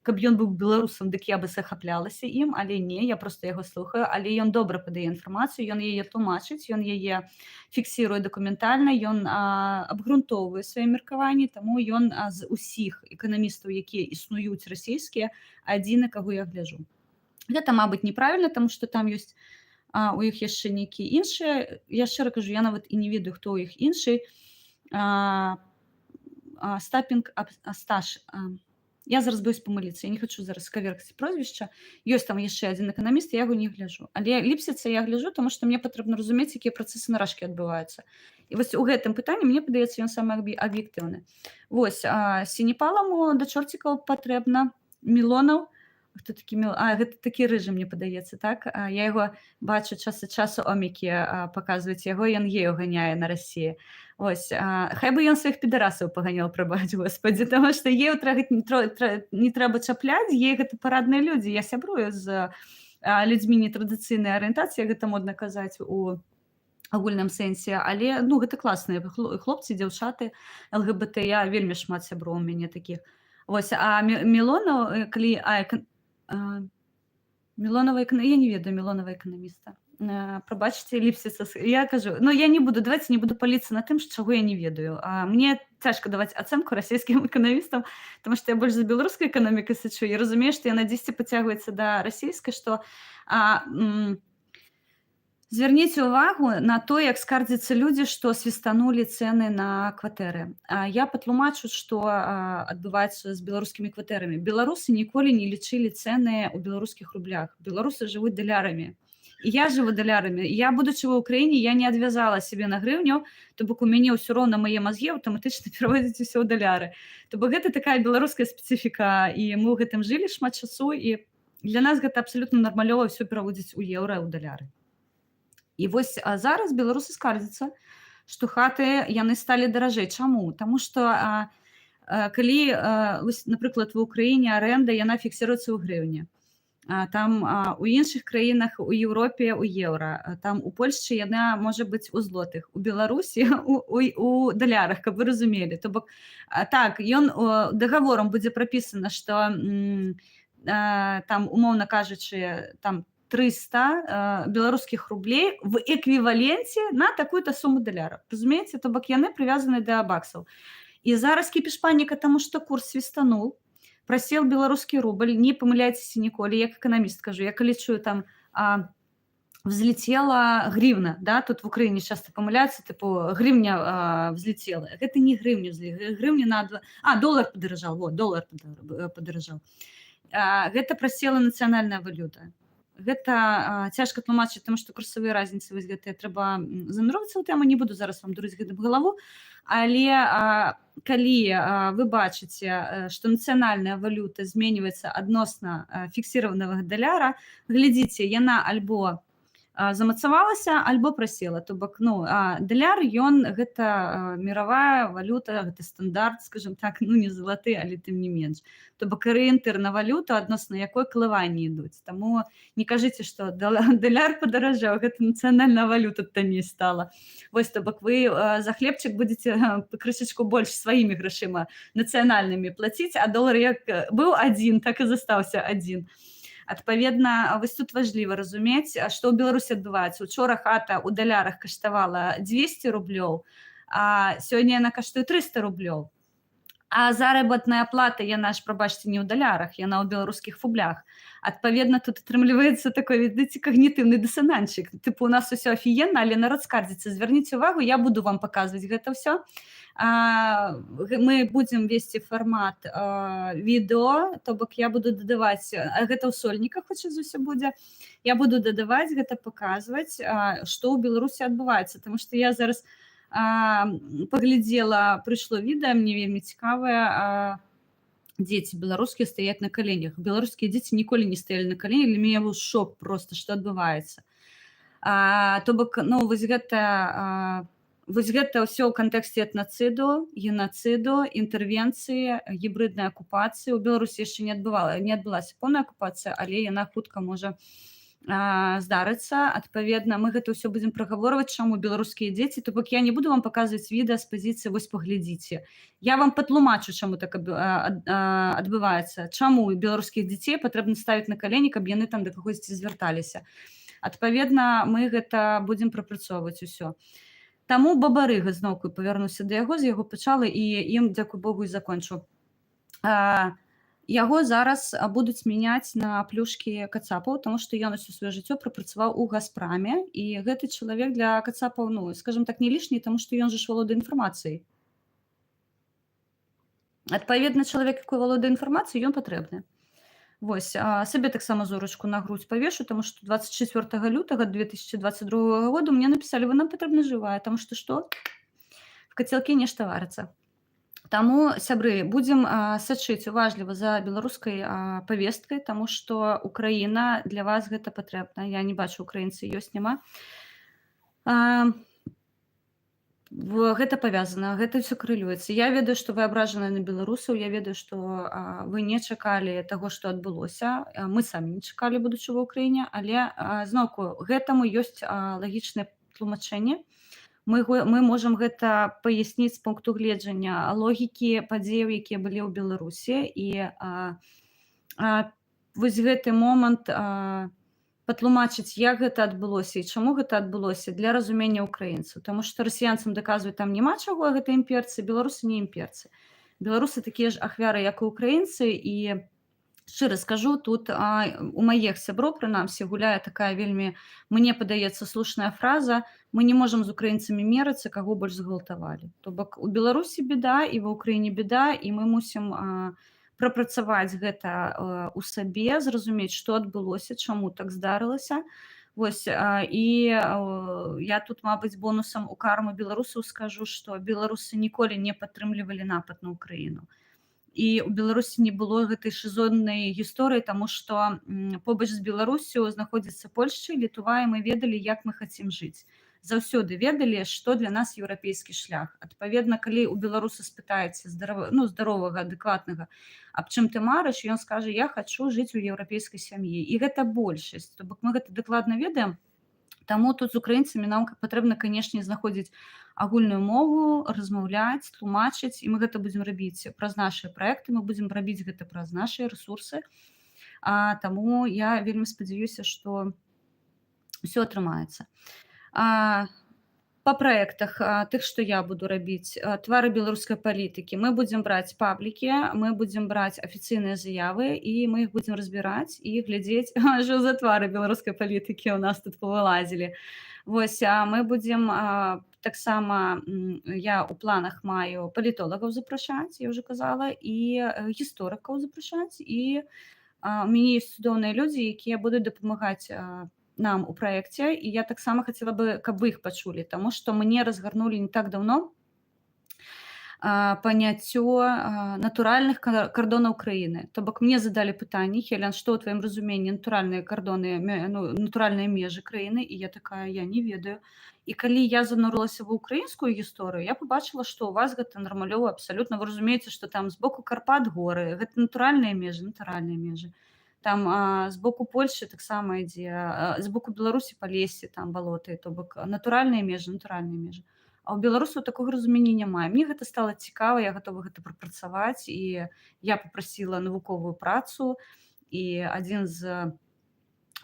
Каб ён быў беларусам, дык я бы захаплялася ім, але не, я просто яго слухаю, але ён добра падае інфармацыю, ён яе тлумачыць, ён яе фіксіруе дакументальна, ён абгрунтоўвае свае меркаванні, таму ён з усіх эканамістаў, якія існуюць расійскія, адзіны, каго я гляжу. Гэта, мабыць, неправільна, таму што там ёсць у іх яшчэ нейкія іншыя. Я шчыра кажу, я нават і не ведаю, хто ў іх іншы. Стапінг Асташ. Я зараз боюсь памыліцца, я не хочу зараз каверкаць прозвішча. Ёсць там яшчэ адзін эканаміст, я яго не гляжу. Але Ліпсіца я гляжу, тому што мне патрэбна разумець, якія працэсы на рашкі адбываюцца. І вось у гэтым пытанні, мне падаецца, ён самы аб'ектыўны. Вось, Сінепаламу да чорцікаў патрэбна Мілонаў. Хто такі гэта такі рыжы, мне падаецца, так? Я яго бачу час ад часу, омікі паказваюць яго, ён геяў ганяе на Расіі. Вось, хай бы ён сваіх підарасаў паганяў, прабач, Господі, таму што геяў трагаць не трэба чапляць, геі — гэта парадныя людзі. Я сябрую з людзьмі нетрадыцыйнай арыентацыі, гэта модна казаць у агульным сэнсе, але, ну, гэта класныя хлопцы, дзяўчаты, ЛГБТ, я вельмі шмат сяброў у мяне такіх. Вось, а Мілонаў, калі Мілонава, я не ведаю Мілонава эканаміста. Прабачце, Ліпсіца, я кажу, ну, я не буду, давайте не буду паліцца на тым, чаго я не ведаю. Мне цяжка даваць ацэнку расійскім эканамістам, тому што я больш за беларускай эканомікай сачу і разумею, што яна дзесьці пацягваецца да расійскай, што звярніце ўвагу на то, як скардзяцца людзі, што свістанулі цэны на кватэры. Я патлумачу, што адбываецца з беларускімі кватэрамі. Беларусы ніколі не лічылі цэны ў беларускіх рублях. Беларусы жывуць далярамі. І я жыву далярамі. Я, будучы ва Ўкраіне, я не адвязала сябе на грыўню, то бок у мяне ўсё роўна мае мазгі аўтаматычна пераводзяць усё ў даляры. То бок гэта такая беларуская спецыфіка, і мы ў гэтым жылі шмат часу, і для нас гэта абсалютна нармалёва ўсё пераводзіць у еўра, ў даляры. І вось зараз беларусы скардзяцца, што хаты яны сталі даражэй. Чаму? Таму што Калі вось, напрыклад, в Украіне аренда, яна фіксируецца ў грыўні, там у іншых краінах у Еўропе у еўра, там у Польшчы яна можа быць у злотых, у Беларусі у далярах, каб вы разумелі. То бок так, ён дагаворам будзе прапісана, што там, умоўна кажучы, там 300 беларускіх рублей в эквіваленце на такую-то суму даляраў, разумееце? То бок яны прывязаны да баксаў. І зараз кіпіш, паніка, таму што курс свістанул, просел беларускі рубль. Не памыляйцеся ніколі, як эканаміст кажу, я калі чую там взлетела гривна, да, тут в Украине часто памыляются, тыпу гривня взлетела, гэта не грыўня, грыўня на два, доллар подорожал, вот, доллар подорожал, гэта просела нацыянальная валюта. Гэта цяжка тлумачыць, таму што курсавыя разніцы вось гэтыя, трэба зануроўвацца ў тэму, не буду зараз вам дурыць гэтым галаву. Але калі вы бачыце, што нацыянальная валюта зменьваецца адносна фіксированного даляра, глядзіце, яна альбо замацавалася, альбо прасела. То бок, ну, даляр, ён гэта мировая валюта, гэта стандарт, скажем так, ну, не залаты, але тым не менш, то бок арыентыр на валюту, адносна якой калыванні ідуць. Таму не кажыце, што даляр падаражаў, гэта нацыянальная валюта танней стала. Вось, то бок вы за хлебчык будете крышачку больш сваімі грашыма нацыянальнымі плаціць, а долар як быў адзін, так і застаўся адзін. Адпаведна, вось тут важліва разумець, што ў Беларусі адбываецца. Учора хата ў далярах каштавала 200 рублёў, а сёння яна каштуе 300 рублёў. А заработная плата, яна ж, прабачце, не ў далярах, яна ў беларускіх фублях. Адпаведна, тут атрымліваецца такой, ведаеце, кагнітыўны дысананчык. Тыпу у нас усё афігенна, але народ скардзіцца. Звярніце увагу, я буду вам паказваць гэта ўсё. Мы будзем весці фармат відэо, то бок я буду дадаваць, гэта ў сольніках хутчэй за ўсё будзе. Я буду дадаваць гэта, паказваць, што ў Беларусі адбываецца, таму што я зараз паглядзела, прыйшло відэа, мне вельмі цікавае, дзеці беларускія стаяць на каленях. Беларускія дзеці ніколі не стаялі на каленях, для мяне быў шок просто, што адбываецца. То бок, ну, вось гэта ўсё ў кантэксце этнацыду, генацыду, інтэрвенцыі, гібрыднай акупацыі. У Беларусі яшчэ не адбылася поўная акупацыя, але яна хутка можа здарыцца. Адпаведна, мы гэта ўсё будзем прагаворваць, чаму беларускія дзеці. То бок я не буду вам паказваць відэа з пазіцыі «вось паглядзіце». Я вам патлумачу, чаму так адбываецца, чаму беларускіх дзяцей патрэбна ставіць на калені, каб яны там да кагосьці звярталіся. Адпаведна, мы гэта будзем прапрацоўваць усё. Таму Бабарыга, зноўку павярнуся да яго, з яго пачала і ім, дзякуй Богу, і закончу. Яго зараз будуць мяняць на плюшкі кацапаў, таму што ён усё сваё жыццё прапрацаваў у «Газпраме», і гэты чалавек для кацапаў, ну, скажем так, не лішні, таму што ён жа ж валодае інфармацыяй. Адпаведна, чалавек, які валодае інфармацыяй, ён патрэбны. Вось, сабе таксама зорачку на грудзь павешу, таму што 24 лютага 2022 году мне напісалі: «Вы нам патрэбны жывая», таму што што? В котелке нешта варыцца. Таму, сябры, будзем сачыць уважліва за беларускай павесткай, таму што Украіна, для вас гэта патрэбна. Я не бачу, украінцы ёсць, няма. Гэта павязана, гэта ўсё карэлюецца. Я ведаю, што вы абражаныя на беларусаў, я ведаю, што вы не чакалі таго, што адбылося. Мы самі не чакалі, будучы ва Ўкраіне, але зноўку гэтаму ёсць лагічнае тлумачэнне. Мы можам гэта паясніць з пункту гледжання логікі падзеяў, якія былі ў Беларусі, і вось гэты момант патлумачыць, як гэта адбылося і чаму гэта адбылося, для разумення украінцаў. Таму што расіянцам даказваць там няма чаго, гэта імперцы, беларусы не імперцы. Беларусы такія ж ахвяры, як і украінцы, і шчыра скажу, тут у маіх сяброў, прынамсі, гуляе такая вельмі, мне падаецца, слушная фраза: «Мы не можам з украінцамі мерацца, каго больш згвалтавалі». То бок у Беларусі беда і ва Ўкраіне беда, і мы мусім прапрацаваць гэта у сабе, зразумець, што адбылося, чаму так здарылася. Вось, і я тут, мабыць, бонусам у карму беларусаў скажу, што беларусы ніколі не падтрымлівалі напад на Ўкраіну. І ў Беларусі не было гэтай шызоіднай гісторыі, таму што побач з Беларуссю знаходзіцца Польшча і Літва, і мы ведалі, як мы хацім жыць. заўсёды ведалі, што для нас еўрапейскі шлях. Адпаведна, калі у беларуса спытаеце здарова, ну, здаровага, адэкватнага, аб чым ты марыш, ён скажа: «Я хачу жыць у еўрапейскай сям'і». І гэта большасць. То бок мы гэта дакладна ведаем. Таму тут з украінцамі нам патрэбна, канешне, знаходзіць агульную мову, размаўляць, тлумачыць, і мы гэта будзем рабіць праз нашыя праекты, мы будзем рабіць гэта праз нашыя рэсурсы. Таму я вельмі спадзяюся, што ўсё атрымаецца. Па праектах тых, што я буду рабіць, твары беларускай палітыкі, мы будзем браць паблікі, мы будзем браць афіцыйныя заявы, і мы іх будзем разбіраць і глядзець, що за твары беларускай палітыкі ў нас тут павылазілі. Вось, мы будзем таксама, я ў планах маю палітолагаў запрашаць, я ўжо казала, і гісторыкаў запрашаць, і у мяне ёсць цудоўныя людзі, якія будуць дапамагаць нам у праекце, і я таксама хацела бы, каб вы іх пачулі, таму што мне разгарнулі не так даўно паняццё натуральных кардонаў краіны. То бок мне задалі пытанне: «Хелен, што ў тваім разуменні натуральныя кардоны, ну, натуральныя межы краіны?» І я такая: «Я не ведаю». І калі я занурылася ва ўкраінскую гісторыю, я пабачыла, што ў вас гэта нармалёва абсалютна. Вы разумееце, што там з боку Карпат горы, гэта натуральныя межы, натуральныя межы. Там з боку Польшчы таксама ідзе, з боку Беларусі Палессе, там балоты, то бок натуральныя межы, натуральныя межы. А ў беларусаў такога разумення няма. Мне гэта стала цікава, я гатова гэта прапрацаваць, і я папрасіла навуковую працу, і адзін з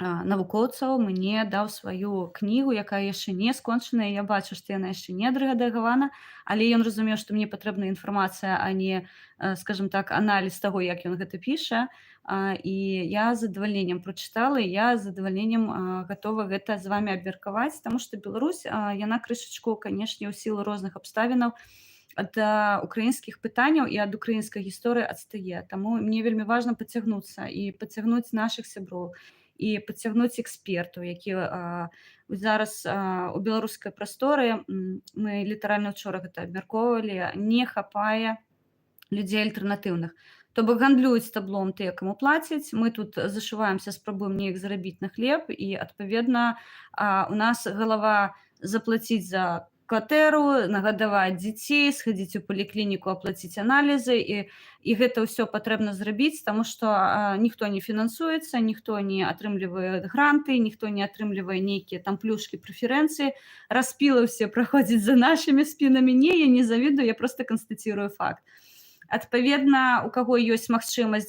навукоўцаў мне даў сваю кнігу, якая яшчэ не скончаная. Я бачу, што яна яшчэ не адрэдагавана, але ён разумеў, што мне патрэбна інфармацыя, а не, скажем так, аналіз таго, як ён гэта піша. І я з задавальненнем прачытала, і я з задавальненнем гатова гэта з вамі абмеркаваць, таму што Беларусь, яна крышачку, канешне, ў сілу розных абставінаў ад украінскіх пытанняў і ад украінскай гісторыі адстае. Таму мне вельмі важна пацягнуцца і пацягнуць нашых сяброў, і пацягнуць экспертаў, якія зараз у беларускай прасторы, мы літаральна учора гэта абмяркоўвалі, не хапае людзей альтэрнатыўных. То бок гандлююць таблом тыя, каму плацяць, мы тут зашываемся, спрабуем неяк зарабіць на хлеб, і адпаведна, у нас галава заплаціць за кватэру, нагадаваць дзяцей, схадзіць у паліклініку, аплаціць аналізы, і гэта ўсё патрэбна зрабіць, таму што ніхто не фінансуецца, ніхто не атрымлівае гранты, ніхто не атрымлівае нейкія там плюшкі, прэферэнцыі. Распілы ўсе праходзяць за нашымі спінамі. Не, я не завідую, я просто констатирую факт. Адпаведна, у каго ёсць магчымасць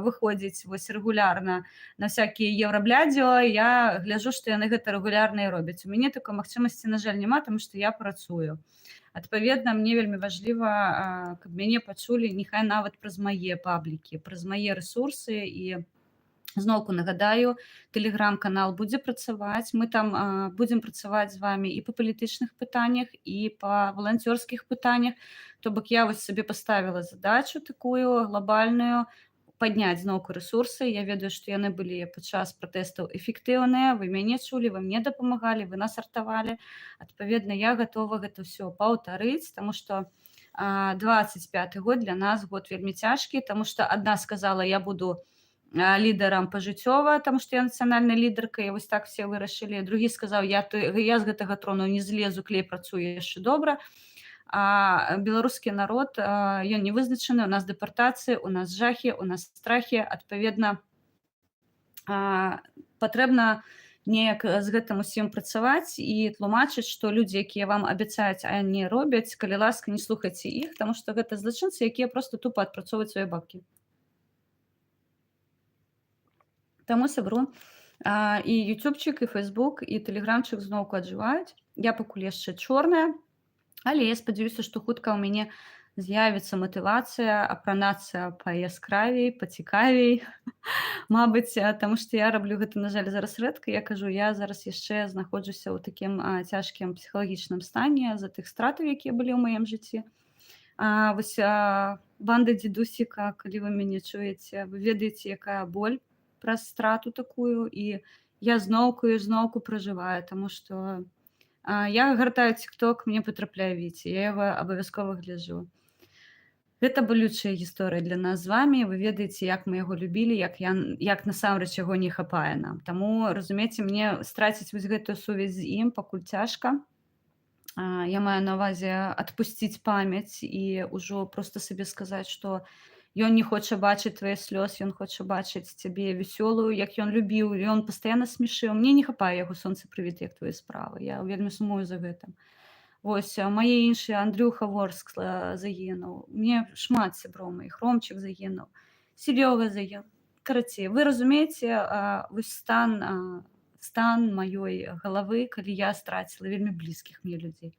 выходзіць вось рэгулярна на всякие еўраблядзіо, я гляжу, што яны гэта рэгулярна і робяць. У мяне такой магчымасці, на жаль, няма, таму што я працую. Адпаведна, мне вельмі важліва, каб мяне пачулі, няхай нават праз мае паблікі, праз мае рэсурсы. І зноўку нагадаю, тэлеграм-канал будзе працаваць. Мы там будзем працаваць з вамі і па палітычных пытаннях, і па валанцёрскіх пытаннях. То бок я вось сабе паставіла задачу такую глобальную падняць зноўку рэсурсы. Я ведаю, што яны былі падчас пратэстаў эфектыўныя. Вы мяне чулі, вы мне дапамагалі, вы нас артавалі. Адпаведна, я гатова гэта ўсё паўтарыць, таму што 25 год для нас год вельмі цяжкі, таму што адна сказала: «Я буду лідарам пажыццёва, таму што я нацыянальная лідарка», і вось так все вырашылі. Другі сказаў: Я з гэтага трону не злезу, клей працуе яшчэ добра». А беларускі народ, ён не вызначаны, у нас дэпартацыі, у нас жахі, у нас страхі. Адпаведна, патрэбна неяк з гэтым усім працаваць і тлумачыць, што людзі, якія вам абяцаюць, а не робяць, калі ласка, не слухайце іх, таму што гэта злачынцы, якія просто тупо адпрацоўваюць свае бабкі. Таму, сябру, і ютубчик, і фейсбук, і тэлеграмчык зноўку аджываюць. Я пакуль яшчэ чорная, але я спадзяюся, што хутка ў мяне з'явіцца матывацыя апранацца паяскравей, пацікавей. Мабыць, таму што я раблю гэта, на жаль, зараз рэдка. Я кажу, я зараз яшчэ знаходжуся ў такім цяжкім псіхалагічным стане з-за тых стратаў, якія былі ў маім жыцці. Вось, банда дзедусіка, калі вы мяне чуеце, вы ведаеце, якая боль праз страту такую, і я зноўку і зноўку пражываю, таму што я гартаю TikTok, мне патрапляе Віці, я яго абавязкова гляджу. Гэта балючая гісторыя для нас з вами. Вы ведаеце, як мы яго любілі, як насамрэч яго не хапае нам. Таму, разумееце, мне страціць вось гэтую сувязь з ім пакуль цяжка. Я маю на ўвазе адпусціць памяць і ўжо проста сабе сказаць, што ён не хоча бачыць твае слёз, ён хоча бачыць цябе вясёлую, як ён любіў, ён пастаянна смяшыў. Мне не хапае яго: «Сонца, прывіт, як твае справы?» Я вельмі сумую за гэтым. Вось, а мае іншыя, Андрюха Ворскла загінуў. Мне шмат сяброў маіх, Ромчык загінуў, Серёга загінуў. Карацей, вы разумееце, вось стан маёй галавы, калі я страціла вельмі блізкіх мне людзей.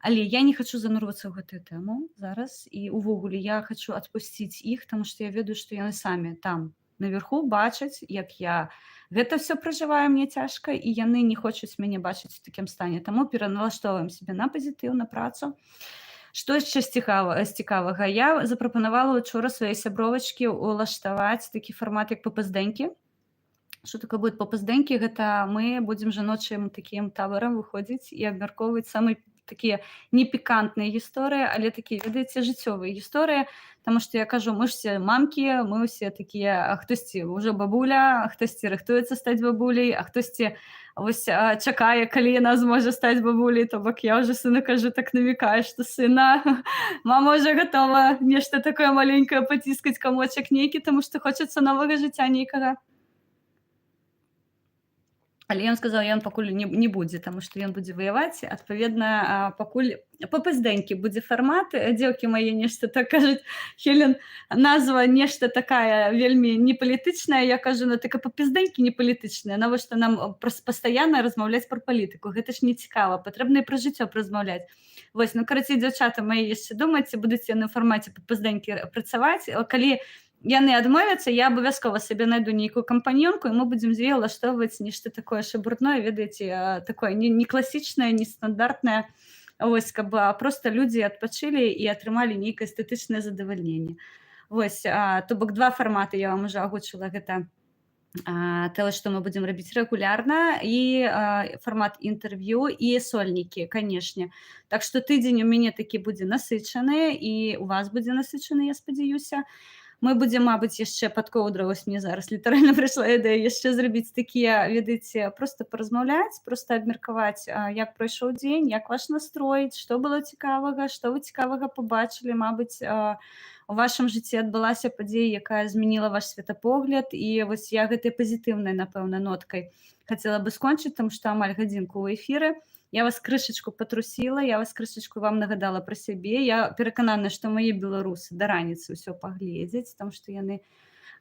Але я не хачу занурвацца ў гэтую тэму зараз, і увогуле я хачу адпусціць іх, таму што я ведаю, што яны самі там наверху бачаць, як я гэта ўсё пражываю, мне цяжка, і яны не хочуць мяне бачыць у такім стане. Таму пераналаштоўваем сябе на пазітыў, на працу. Што яшчэ з цікавага? Я запрапанавала учора сваёй сябровачкі ўладкаваць такі фармат, як папаздэнькі. Што такое будет папаздэнькі? Гэта мы будзем жаночым такім табарам выходзіць і абмяркоўваць самыя такія непікантныя гісторыі, але такія, ведаеце, жыццёвыя гісторыі. Таму што я кажу, мы ж все мамкі, мы ўсе такія, а хтосьці ўжо бабуля, а хтосьці рыхтуецца стаць бабуляй, а хтосьці вось чакае, калі яна зможа стаць бабуляй. То бок я ўжо сыну кажу, так намікаю, што, сына, мама ўжо гатова нешта такое маленькае паціскаць, камочак нейкі, таму што хочацца новага жыцця нейкага. Але ён сказаў, ён пакуль не будзе, таму што ён будзе ваяваць. Адпаведна, пакуль папаздэнькі будзе фармат. Дзеўкі мае нешта так кажуць: «Хелен, назва нешта такая вельмі непалітычная». Я кажу: «Ну так і папаздэнькі не палітычная. Навошта нам пастаянна размаўляць пра палітыку? Гэта ж не цікава, патрэбна і пра жыццё размаўляць». Вось, ну, карацей, дзяўчата мае яшчэ думаюць, ці будуць яны ў фармаце папаздэнькі працаваць. Калі яны адмовяцца, я абавязкова сабе найду нейкую кампаньёнку, і мы будзем дзве ўлаштоўваць нешта такое шабурдное, ведаеце, такое не класічнае, нестандартнае. Вось, каб просто людзі адпачылі і атрымалі нейкае эстэтычнае задавальненне. Вось, то бок два фарматы я вам уже агучыла: гэта тое, што мы будзем рабіць рэгулярна, і фармат інтэрв'ю, і сольнікі, канешне. Так што тыдзень у мяне такі будзе насычаны, і у вас будзе насычаны, я спадзяюся. Мы будзем, мабыць, яшчэ пад коўдрай, вось мне зараз літаральна прыйшла ідэя яшчэ зрабіць такія, ведаеце, просто паразмаўляць, просто абмеркаваць, як прайшоў дзень, як ваш настрой, што было цікавага, што вы цікавага пабачылі, мабыць, у вашым жыцці адбылася падзея, якая змяніла ваш светапогляд. І вось я гэтай пазітыўнай, напэўна, ноткай хацела бы скончыць, там што амаль гадзінку ў эфіры. Я вас крышачку патрусіла, я вас крышачку вам нагадала пра сябе. Я пераканана, што мае беларусы да раніцы ўсё пагледзяць, там што яны,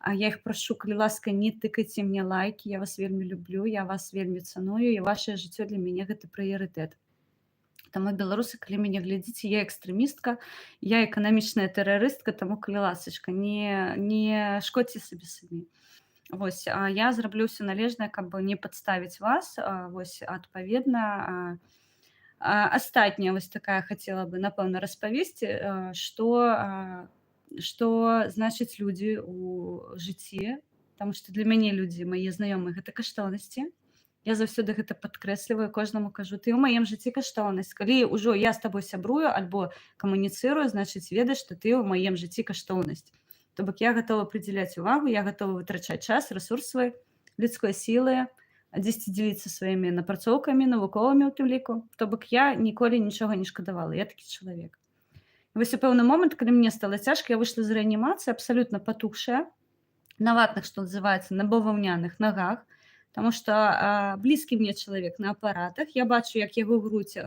я іх прашу, калі ласка, не тыкайце мне лайкі, я вас вельмі люблю, я вас вельмі цаную, і ваше жыццё для мяне гэта прыярытэт. Таму, беларусы, калі мяне глядзіце, я экстрэмістка, я эканамічная тэрарыстка, таму, калі ласачка, не шкодзьце сабе самі. Вось, я зраблю ўсё належнае, каб не падставіць вас. Вось, адпаведна, астатняе вось такая хацела бы, напэўна, распавесці, што значыць людзі ў жыцці. Таму што для мяне людзі, мае знаёмыя, гэта каштоўнасці. Я заўсёды гэта падкрэсліваю, кожнаму кажу: «Ты ў маім жыцці каштоўнасць». Калі ўжо я з табой сябрую альбо камуніцырую, значыць, ведай, што ты ў маім жыцці каштоўнасць. То бок я гатова прыдзяляць увагу, я гатова вытрачаць час, рэсурс свой, людской сілы, дзесьці дзеліцца сваімі напрацоўкамі, навуковымі ў тым ліку. То бок я ніколі нічога не шкадавала, я такі чалавек. Вось у пэўны момант, калі мне стала цяжка, я выйшла з рэанімацыі абсалютна патухшая, на ватных, што называецца, на баваўняных нагах, таму што блізкі мне чалавек на апаратах, я бачу, як яго грудзь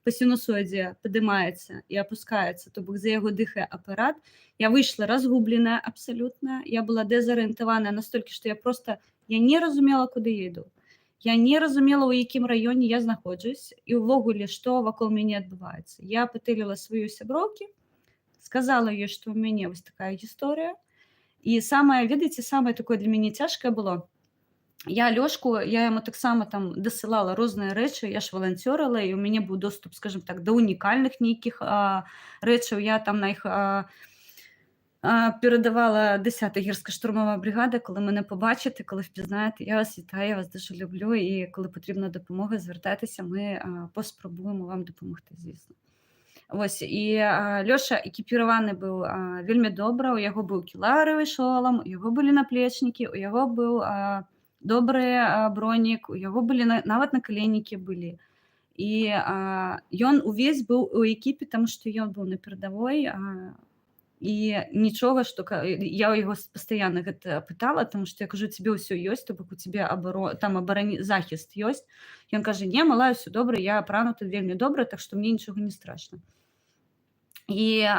па сінусоідзе падымаецца і апускаецца, то бок за яго дыхае апарат. Я выйшла разгубленая абсалютна, я была дэзарыентаваная настолькі, што я просто я не разумела, куды я іду. Я не разумела, у якім раёне я знаходжусь і ўвогуле, што вакол мяне адбываецца. Я патэліла сваёй сяброўкі, сказала ёй, што ў мяне вось такая гісторыя. І самае, ведаеце, самае такое для мяне цяжкае было: я Лёшку, я яму таксама там дасылала розныя рэчы, я ж валанцёрыла, і ў мяне быў доступ, скажем так, да унікальных нейкіх рэчаў. Я там на іх перадавала. 10-та гірська-штурмова бригада, коли мене побачите, коли впізнаєте, я вас вітаю, я вас дуже люблю, і коли потрібна допомога, звертайтеся, ми поспробуємо вам допомогти, звісно. Вось, і Лёша экіпіраваны быў вельмі добра, у яго быў келаравы шолам, у яго былі наплечнікі, у яго быў добры бронік, у яго былі нават накаленнікі былі. І ён увесь быў у экіпе, таму што ён быў на перадавой, і нічога, што я ў яго пастаянна гэта пытала, таму што я кажу: «Тебе ўсё ёсць, то бок у тебе там захіст ёсць?» Ён кажа: «Не, малая, ўсё добра, я апрануты вельмі добра, так што мне нічога не страшна». І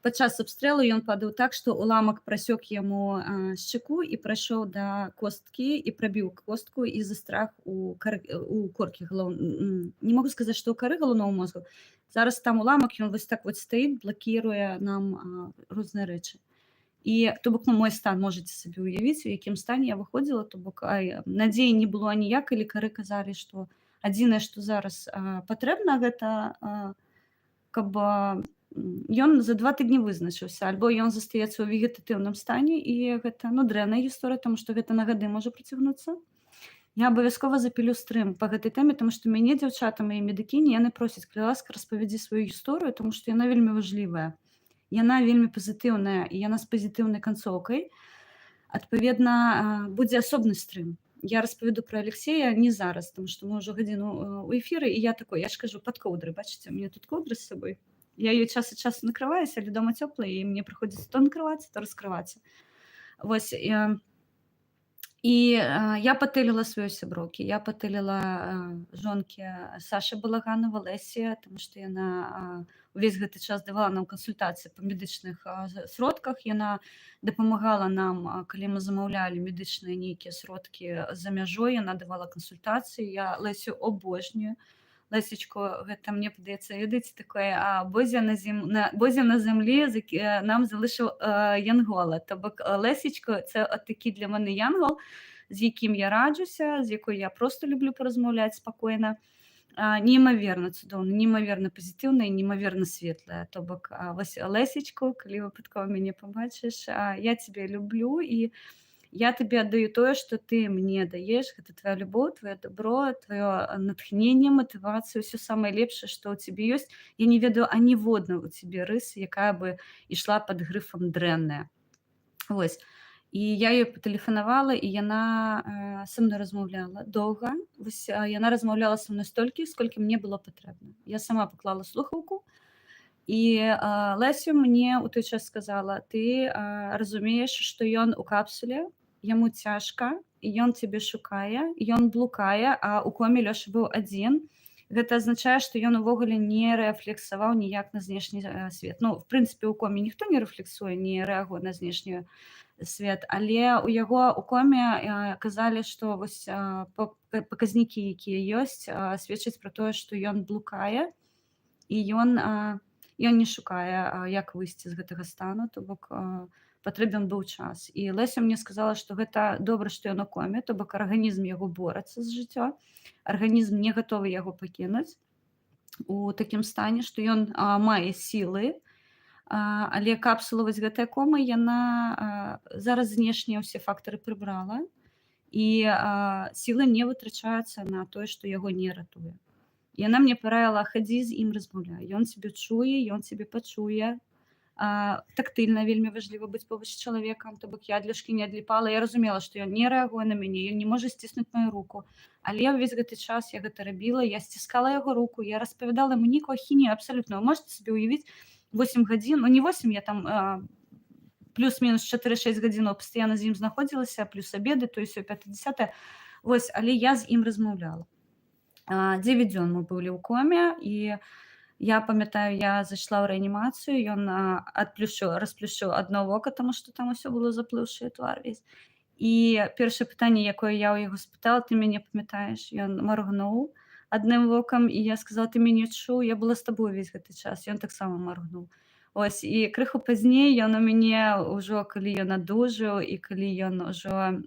падчас абстрэлу ён падаў так, што уламак прасёк яму шчаку і прайшоў да косткі і прабіў костку і застраг у коркі галоў, не могу сказаць, што ў кары галоўнога мозгу. Зараз там уламак, ён вось так вот стаіць, блакіруе нам розныя рэчы. І то бок, ну, мой стан можаце сабе ўявіць, у якім стане я выходзіла, то бок надзеі не было аніякай. Лекары казалі, што адзінае, што зараз патрэбна, гэта каб ён за 2 тыдні вызначыўся: альбо ён застаецца ў вегетатыўным стане, і гэта, ну, дрэнная гісторыя, таму што гэта на гады можа працягнуцца. Я абавязкова запілю стрым па гэтай тэме, таму што мяне дзяўчата мае медыкіні, яны просяць: «Калі ласка, распавядзі сваю гісторыю», таму што яна вельмі важлівая, яна вельмі пазітыўная і яна з пазітыўнай канцоўкай. Адпаведна, будзе асобны стрым, я распавяду пра Алексея, не зараз, таму што мы ўжо гадзіну у эфіры, і я такой, я ж кажу, пад коўдры. Бачыце, у меня тут коўдры з сабой, я ее час ад часу накрываюся, але дома цёпла, і мне прыходзіцца то накрывацца, то раскрывацца. Вось, і я патэліла сваёй сяброўкі, я патэліла жонкі Сашы Балаганова, Лесі, таму што яна увесь гэты час давала нам кансультацыі па медычных сродках, яна дапамагала нам, калі мы замаўлялі медычныя нейкія сродкі за мяжой, яна давала кансультацыі. Я Лесю обожнюю. Лесечку, гэта, мне падаецца, ведаеце, такое Бозя на зем на Бозя на зямлі нам залішыў янгола. То бок Лесечко — це от такі для мене янгол, з якім я раджуся, з якой я просто люблю паразмаўляць спакойна. Неймаверна цудоўна, неймаверна пазітыўна і неймаверна светлая. То бок вось, Лесечку, калі выпадкова мяне пабачыш, я цябе люблю, і я табе аддаю тое, што ты мне даеш: гэта твоя любоў, твоё добро, твоё натхненне, матывацыю, ўсё самае лепшае, што ў цябе ёсць. Я не ведаю аніводнай у цябе рысы, якая бы ішла пад грыфам «дрэнная». Вось. І я ёй патэлефанавала, і яна са мной размаўляла доўга. Вось, яна размаўляла са мной столькі, сколькі мне было патрэбна. Я сама паклала слухаўку, і Лесю мне ў той час сказала: «Ты разумееш, што ён у капсуле, яму цяжка, ён цябе шукае, ён блукае», а ў коме Лёша быў адзін. Гэта азначае, што ён увогуле не рэфлексаваў ніяк на знешні свет. Ну, в прынцыпе, у коме ніхто не рэфлексуе, не рэагуе на знешні свет, але у яго у коме казалі, што вось паказнікі, якія ёсць, сведчаць пра тое, што ён блукае і ён не шукае, як выйсці з гэтага стану, то бок патрэбен быў час. І Леся мне сказала, што гэта добра, што ён у коме, то бок арганізм яго борацца з жыццё, арганізм не гатовы яго пакінуць у такім стане, што ён мае сілы, але капсула вось гэтая комы, яна зараз знешнія ўсе фактары прыбрала, і сілы не вытрачаюцца на тое, што яго не ратуе. Яна мне параіла: «Хадзі з ім размаўляй, ён цябе чуе, ён цябе пачуе». Тактыльна вельмі важліва быць побач з чалавекам, то бок я ад Лёшкі не адліпала, я разумела, што ён не рэагуе на мяне, ён не можа сціснуць маю руку. Але ўвесь гэты час я гэта рабіла, я сціскала яго руку, я распавядала яму нейкую ахінею абсалютна. Вы можаце сабе ўявіць 8 гадзін, ну, не 8, я там плюс-мінус 4-6 гадзінаў пастаянна з ім знаходзілася, плюс абеды, то есть всё пятое-десятое. Вось, але я з ім размаўляла. 9 дзён мы былі ў коме, і я памятаю, я зайшла ў рэанімацыю, ён адплюшчыў, расплюшчыў адно вока, таму што там усё было заплыўшае, твар весь. І першае пытанне, якое я ў яго спытала: «Ты мяне памятаеш?» Ён маргнуў адным вокам, і я сказала: «Ты мяне чуў? Я была з табой увесь гэты час». Ён таксама маргнуў. Ось, і крыху пазней ён у мяне ўжо, калі ён адужаў і калі ён ужо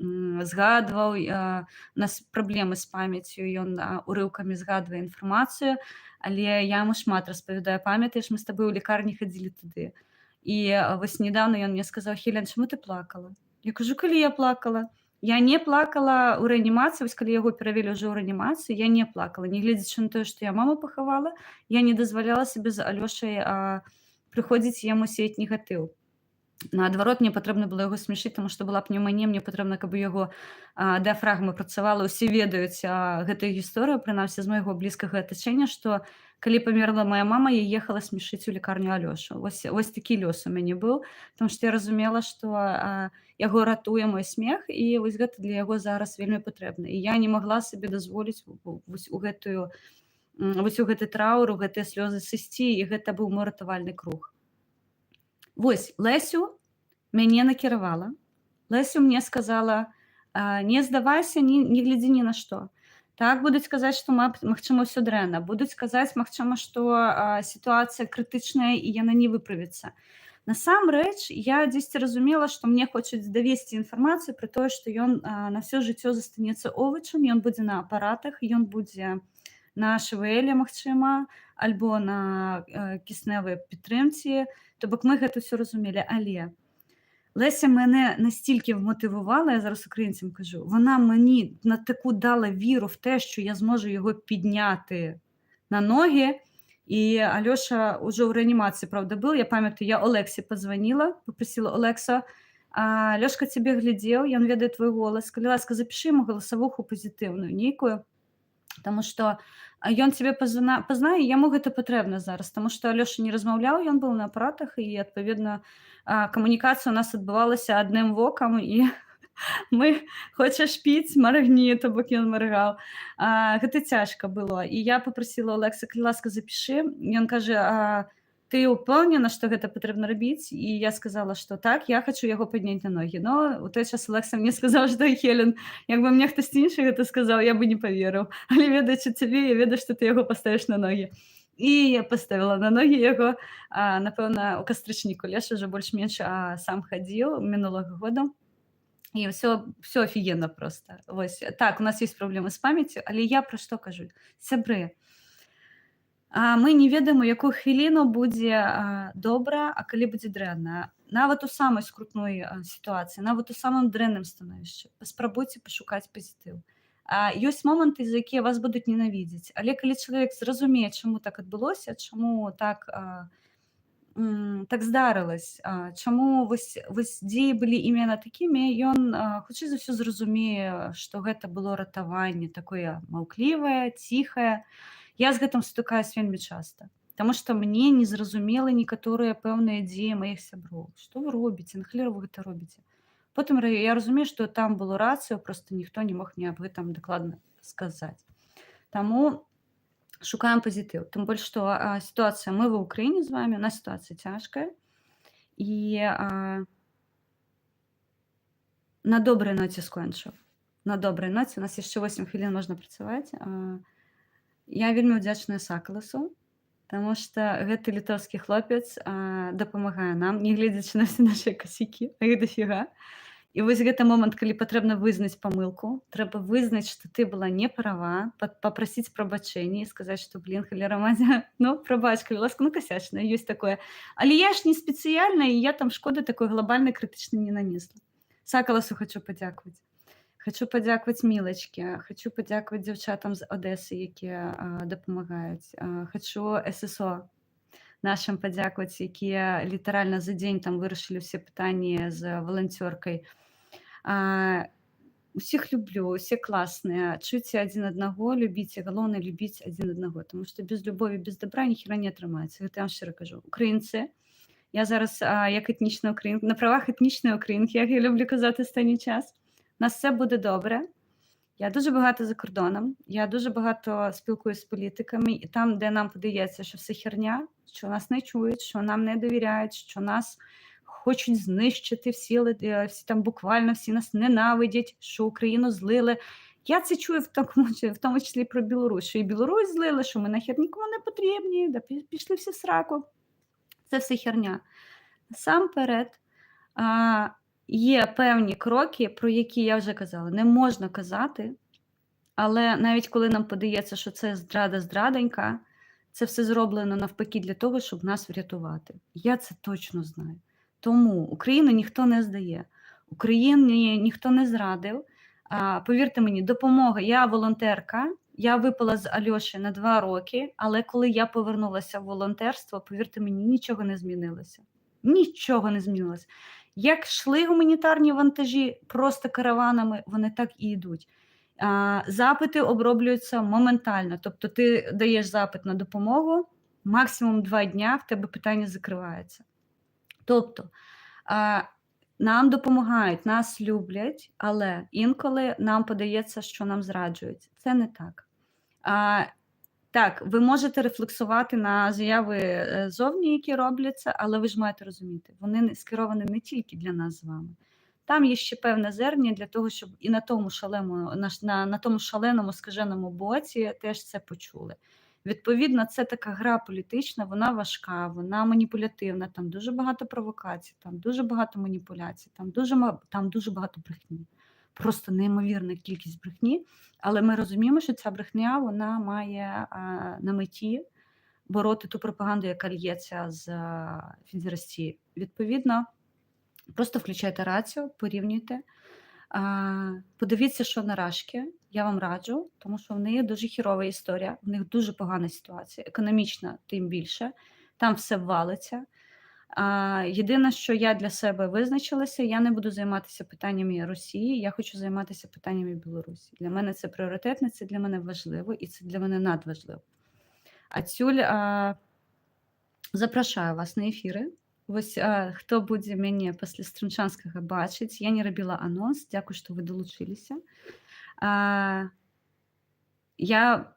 згадваў, у нас праблемы з памяццю, ён урыўкамі згадвае інфармацыю, але я яму шмат распавядаю: «Памятаеш, мы з табой у лекарні хадзілі туды?» І вось недавно ён мне сказаў: «Хелен, чаму ты плакала?» Я кажу: «Калі я плакала?» Я не плакала ў рэанімацыі, вось калі яго перавелі ўжо ў рэанімацыю, я не плакала. Нягледзячы на тое, што я маму пахавала, я не дазваляла сабе з Алёшай прыходзіць і яму сеяць негатыў. Наадварот, мне патрэбна было яго смяшыць, таму што была пнеўманія, мне патрэбна, каб у яго дыафрагма працавала. Усе ведаюць гэтую гісторыю, прынамсі з майго блізкага атачэння, што калі памерла моя мама, я ехала смяшыць у лекарню Алёшу. Вось такі лёс у мяне быў, потому что я разумела, што яго ратуе мой смех, і вось гэта для яго зараз вельмі патрэбна. І я не магла сабе дазволіць вось у гэтую вось у гэты траур, у гэтыя слёзы сысці, і гэта быў мой ратавальны круг. Вось Лесю мяне накіравала. Лесю мне сказала: «Не здавайся, не глядзі ні на што. Так, будуць казаць, што магчыма, ўсё дрэнна, будуць казаць, магчыма, што сітуацыя крытычная і яна не выправіцца». Насамрэч я дзесьці разумела, што мне хочуць давесці інфармацыю пра тое, што ён на ўсё жыццё застанецца овачам, ён будзе на апаратах, ён будзе на ШВЛ, магчыма, альбо на кісневай падтрымцы. То бок мы гэта ўсё разумелі, але Леся мене настільки вмотивувала, я зараз українцям кажу, вона мені на таку дала віру в те, що я зможу його підняти на ноги. І Альоша уже ў рэанімацыі, правда, был. Я памятаю, я Олексі позвонила, попросила: «Олекса, Лёшка цябе глядзеў, ён ведае твой голас, калі ласка, запиши ему галасавуху пазітыўную нейкую, потому что ён цябе пазнае, яму гэта патрэбна зараз», потому что Алёша не размаўляў, ён быў на апаратах, і, адпаведна, камунікацыя у нас адбывалася адным вокам, і мы: «Хочаш піць, маргні», то бок ён маргаў. Гэта цяжка было. І я попросила Олекса: «Калі ласка, запиши». Ён кажа: «Ты ўпэўнена, што гэта патрэбна рабіць?» І я сказала, што так, я хочу яго падняць на ногі. Но у той час Олекса мне сказаў, што, Хелен, як бы мне хтосьці іншы гэта сказаў, я бы не паверыў. Але, ведаючы цябе, я ведаю, што ты яго паставіш на ногі. І я паставіла на ногі яго, напэўна, у кастрычніку Леша уже больш-менш сам хадзіў мінулага года. І всё офигенно просто. Вось так, у нас есть праблемы з памяццю, але я пра што кажу? Сябры, мы не ведаем, у якую хвіліну будзе добра, а калі будзе дрэнна. Нават у самай скрутной сітуацыі, нават у самым дрэнным становішчы паспрабуйце пашукаць пазітыў. Ёсць моманты, за якія вас будуць ненавідзець, але калі чалавек зразумее, чаму так адбылося, чаму так здарылась, чаму вось дзеі былі именно такімі, ён хутчэй за ўсё зразумее, што гэта было ратаванне такое маўклівае, ціхае. Я з гэтым сутыкаюсь вельмі часта, таму што мне незразумелы некаторыя пэўныя дзеі маіх сяброў. Што вы робіце, на халеру вы гэта робіце? Потым я разумею, што там было рацыю, просто ніхто не мог мне аб гэтым дакладна сказаць. Таму шукаем пазітыў. Тым больш што сітуацыя, мы ва Ўкраіне з вамі, у нас сітуацыя цяжкая. І на добрай ноце скончу. На добрай ноце. У нас яшчэ 8 хвілін, можна працаваць. Я вельмі ўдзячная Сакаласу, таму што гэты літоўскі хлопец дапамагае нам, нягледзячы на ўсе нашыя косяки, а іх дофига. І вось гэты момант, калі патрэбна вызнаць памылку, трэба вызнаць, што ты была не права, папрасіць прабачэння і сказаць, што, блин, халера мазя, ну, прабач, калі ласка, ну, касячная, ёсць такое. Але я ж не спецыяльна, і я там шкоды такой глобальнай крытычнай не нанесла. Сакаласу хочу падзякаваць. Хочу падзякаваць Мілачке, хочу падзякаваць дзяўчатам з Адэсы, якія дапамагаюць. Хочу ССО нашым падзякаваць, якія літаральна за дзень там вырашылі ўсе пытанні з валанцёркай. Усіх люблю, усе класныя. Чуйце адзін аднаго, любіце, галоўнае — любіць адзін аднаго, таму што без любові, без дабра ніхера не атрымаецца. Гэта я вам шчыра кажу. Украінцы, я зараз, як етнічна українка, на правах етнічної українки, як я люблю казати останній час, у нас все буде добре. Я дуже багато за кордоном, я дуже багато спілкуюсь з політиками, і там, де нам подається, що все херня, що нас не чують, що нам не довіряють, що нас хочуть знищити всі, всі там буквально всі нас ненавидять, що Україну злили. Я це чую в тому числі про Білорусь, що і Білорусь злили, що ми нахер нікому не потрібні, да пішли всі в сраку. Це все херня. Насамперед, є певні кроки, про які я вже казала, не можна казати, але навіть коли нам подається, що це здрада-зрадонька, це все зроблено навпаки для того, щоб нас врятувати. Я це точно знаю. Тому Україну ніхто не здає, Україні ніхто не зрадив. Повірте мені, допомога. Я волонтерка, я випала з Альоші на 2 роки, але коли я повернулася в волонтерство, повірте мені, нічого не змінилося. Нічого не змінилося. Як йшли гуманітарні вантажі просто караванами, вони так і йдуть. Запити оброблюються моментально. Тобто ти даєш запит на допомогу, максимум 2 дня в тебе питання закривається. Тобто нам допомагають, нас люблять, але інколи нам подається, що нам зраджують. Це не так. Так, ви можете рефлексувати на заяви зовні, які робляться, але ви ж маєте розуміти, вони скеровані не тільки для нас з вами. Там є ще певне зерня для того, щоб і на тому шаленому, на тому шаленому скаженому боці теж це почули. Відповідно, це така гра політична, вона важка, вона маніпулятивна, там дуже багато провокацій, там дуже багато маніпуляцій, там дуже багато брехні. Просто неймовірна кількість брехні. Але ми розуміємо, що ця брехня, вона має на меті бороти ту пропаганду, яка ллється з Федерації. Відповідно, просто включайте раціо, порівнюйте. Подивіться, що на Рашки, я вам раджу, тому що в неї дуже хєрова історія, в них дуже погана ситуація, економічна тим більше, там все валиться. Єдине, що я для себе визначилася, я не буду займатися питаннями Росії, я хочу займатися питаннями Білорусі. Для мене це пріоритетне, це для мене важливо і це для мене надважливо. Адсюль запрашаю вас на ефіри. Вось хто будзе мяне пасля Стрымчанскага бачыць, я не рабіла анонс, дзякуй, што вы далучыліся. Я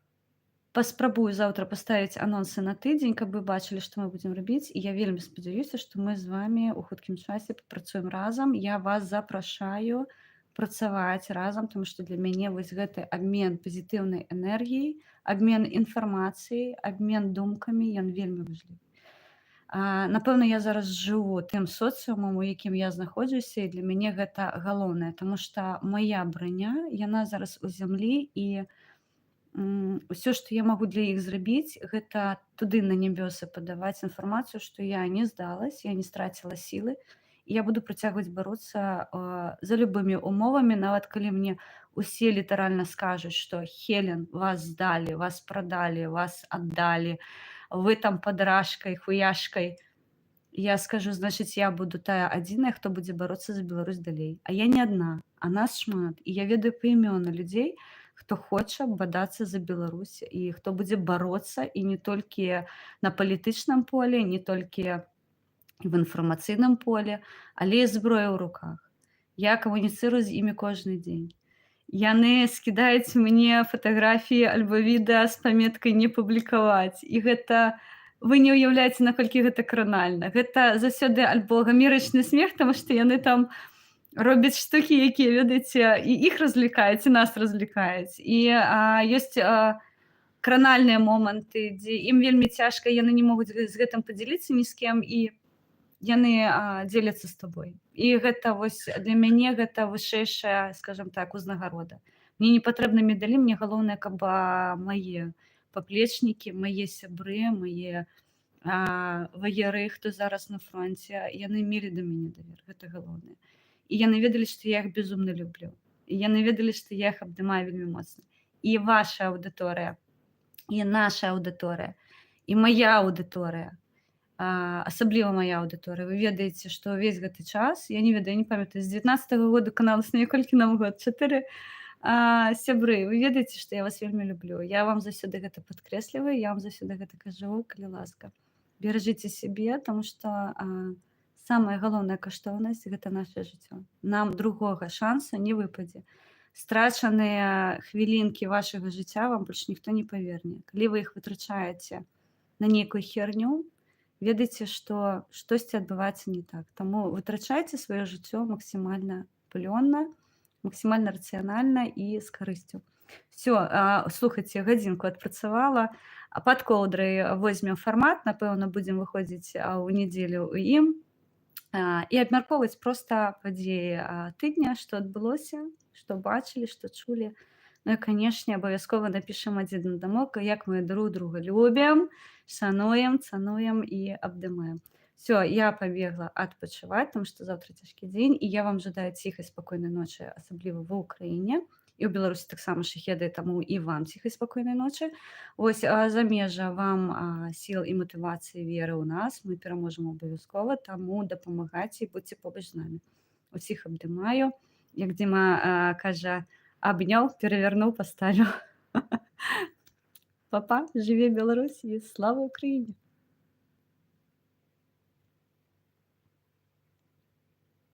паспрабую заўтра паставіць анонсы на тыдзень, каб вы бачылі, што мы будзем рабіць. І я вельмі спадзяюся, што мы з вамі ў хуткім часе папрацуем разам. Я вас запрашаю працаваць разам, таму што для мяне вось гэты абмен пазітыўнай энергіяй, абмен інфармацыяй, абмен думкамі, ён вельмі важлівы. Напэўна, я зараз жыву тым соцыумам, у якім я знаходжуся, і для мяне гэта галоўнае, таму што мая браня, яна зараз у зямлі, і ўсё, што я магу для іх зрабіць, гэта туды на нябёсы падаваць інфармацыю, што я не здалась, я не страціла сілы, і я буду працягваць бароцца за любымі умовамі, нават калі мне усе літаральна скажуць, што: «Хелен, вас здалі, вас прадалі, вас аддалі, вы там пад Рашкай, хуяшкай». Я скажу: «Значыць, я буду тая адзіная, хто будзе бароцца за Беларусь далей». А я не адна, а нас шмат. І я ведаю паімённа людзей, хто хоча бадацца за Беларусь і хто будзе бароцца і не толькі на палітычным полі, не толькі в інфармацыйным поле, але і зброя ў руках. Я камуніцырую з імі кожны дзень. Яны скідаюць мне фатаграфіі альбо відэа з паметкай «не публікаваць». І гэта, вы не ўяўляеце, наколькі гэта кранальна. Гэта заўсёды альбо гамерычны смех, таму што яны там робяць штукі, якія, ведаеце, і іх развлекаюць, і нас развлекаюць. І ёсць кранальныя моманты, дзе ім вельмі цяжка, яны не могуць з гэтым падзяліцца ні з кем, і яны дзеляцца з табой. І гэта вось для мяне гэта вышэйшая, скажем так, узнагарода. Мне не патрэбны медалі, мне галоўнае, каб мае паплечнікі, мае сябры, мае ваяры, хто зараз на фронце, яны мелі да мяне давер, гэта галоўнае. І яны ведалі, што я іх безумна люблю. І яны ведалі, што я іх абдымаю вельмі моцна. І ваша аўдыторыя, і наша аўдыторыя, і мая аўдыторыя, асабліва мая аўдыторыя, вы ведаеце, што ўвесь гэты час, я не ведаю, не памятаю, з 19-го года канал існуе, колькі нам год, 4. Сябры, вы ведаеце, што я вас вельмі люблю. Я вам заўсёды гэта падкрэсліваю, я вам заўсёды гэта кажу, калі ласка. Беражыце сябе, таму што самая галоўная каштоўнасць — гэта наше жыццё. Нам другога шанса не выпадзе. Страчаныя хвілінкі вашага жыцця вам больш ніхто не паверне. Калі вы іх вытрачаеце на нейкую херню, ведайце, што штосьці адбываецца не так. Таму вытрачайце сваё жыццё максімальна плённа, максімальна рацыянальна і з карысцю. Всё, слухайце, гадзінку адпрацавала. А пад коўдрай возьмем фармат, напэўна, будзем выходзіць ў нядзелю ў ім і абмяркоўваць проста падзеі тыдня, што адбылося, што бачылі, што чулі. Ну і, канешне, абавязкова напішам адзін аднаму, як мы друг друга любім, шануем, цануем і абдымаем. Всё, Всё, я пабегла адпачываць, таму што заўтра цяжкі дзень, і я вам жадаю ціхай, спакойнай ночы, асабліва ва Ўкраіне. І ў Беларусі таксама шахеды, таму і вам ціхай, спакойнай ночы. Вось, а замежжа вам сіл і матывацыі, веры ў нас. Мы пераможам абавязкова, таму дапамагайце і будзьце побач з намі. Усіх абдымаю. Як Дзіма кажа: «Обнял, перевернул, поставил». Па-па, жыве Беларусь і слава Україні!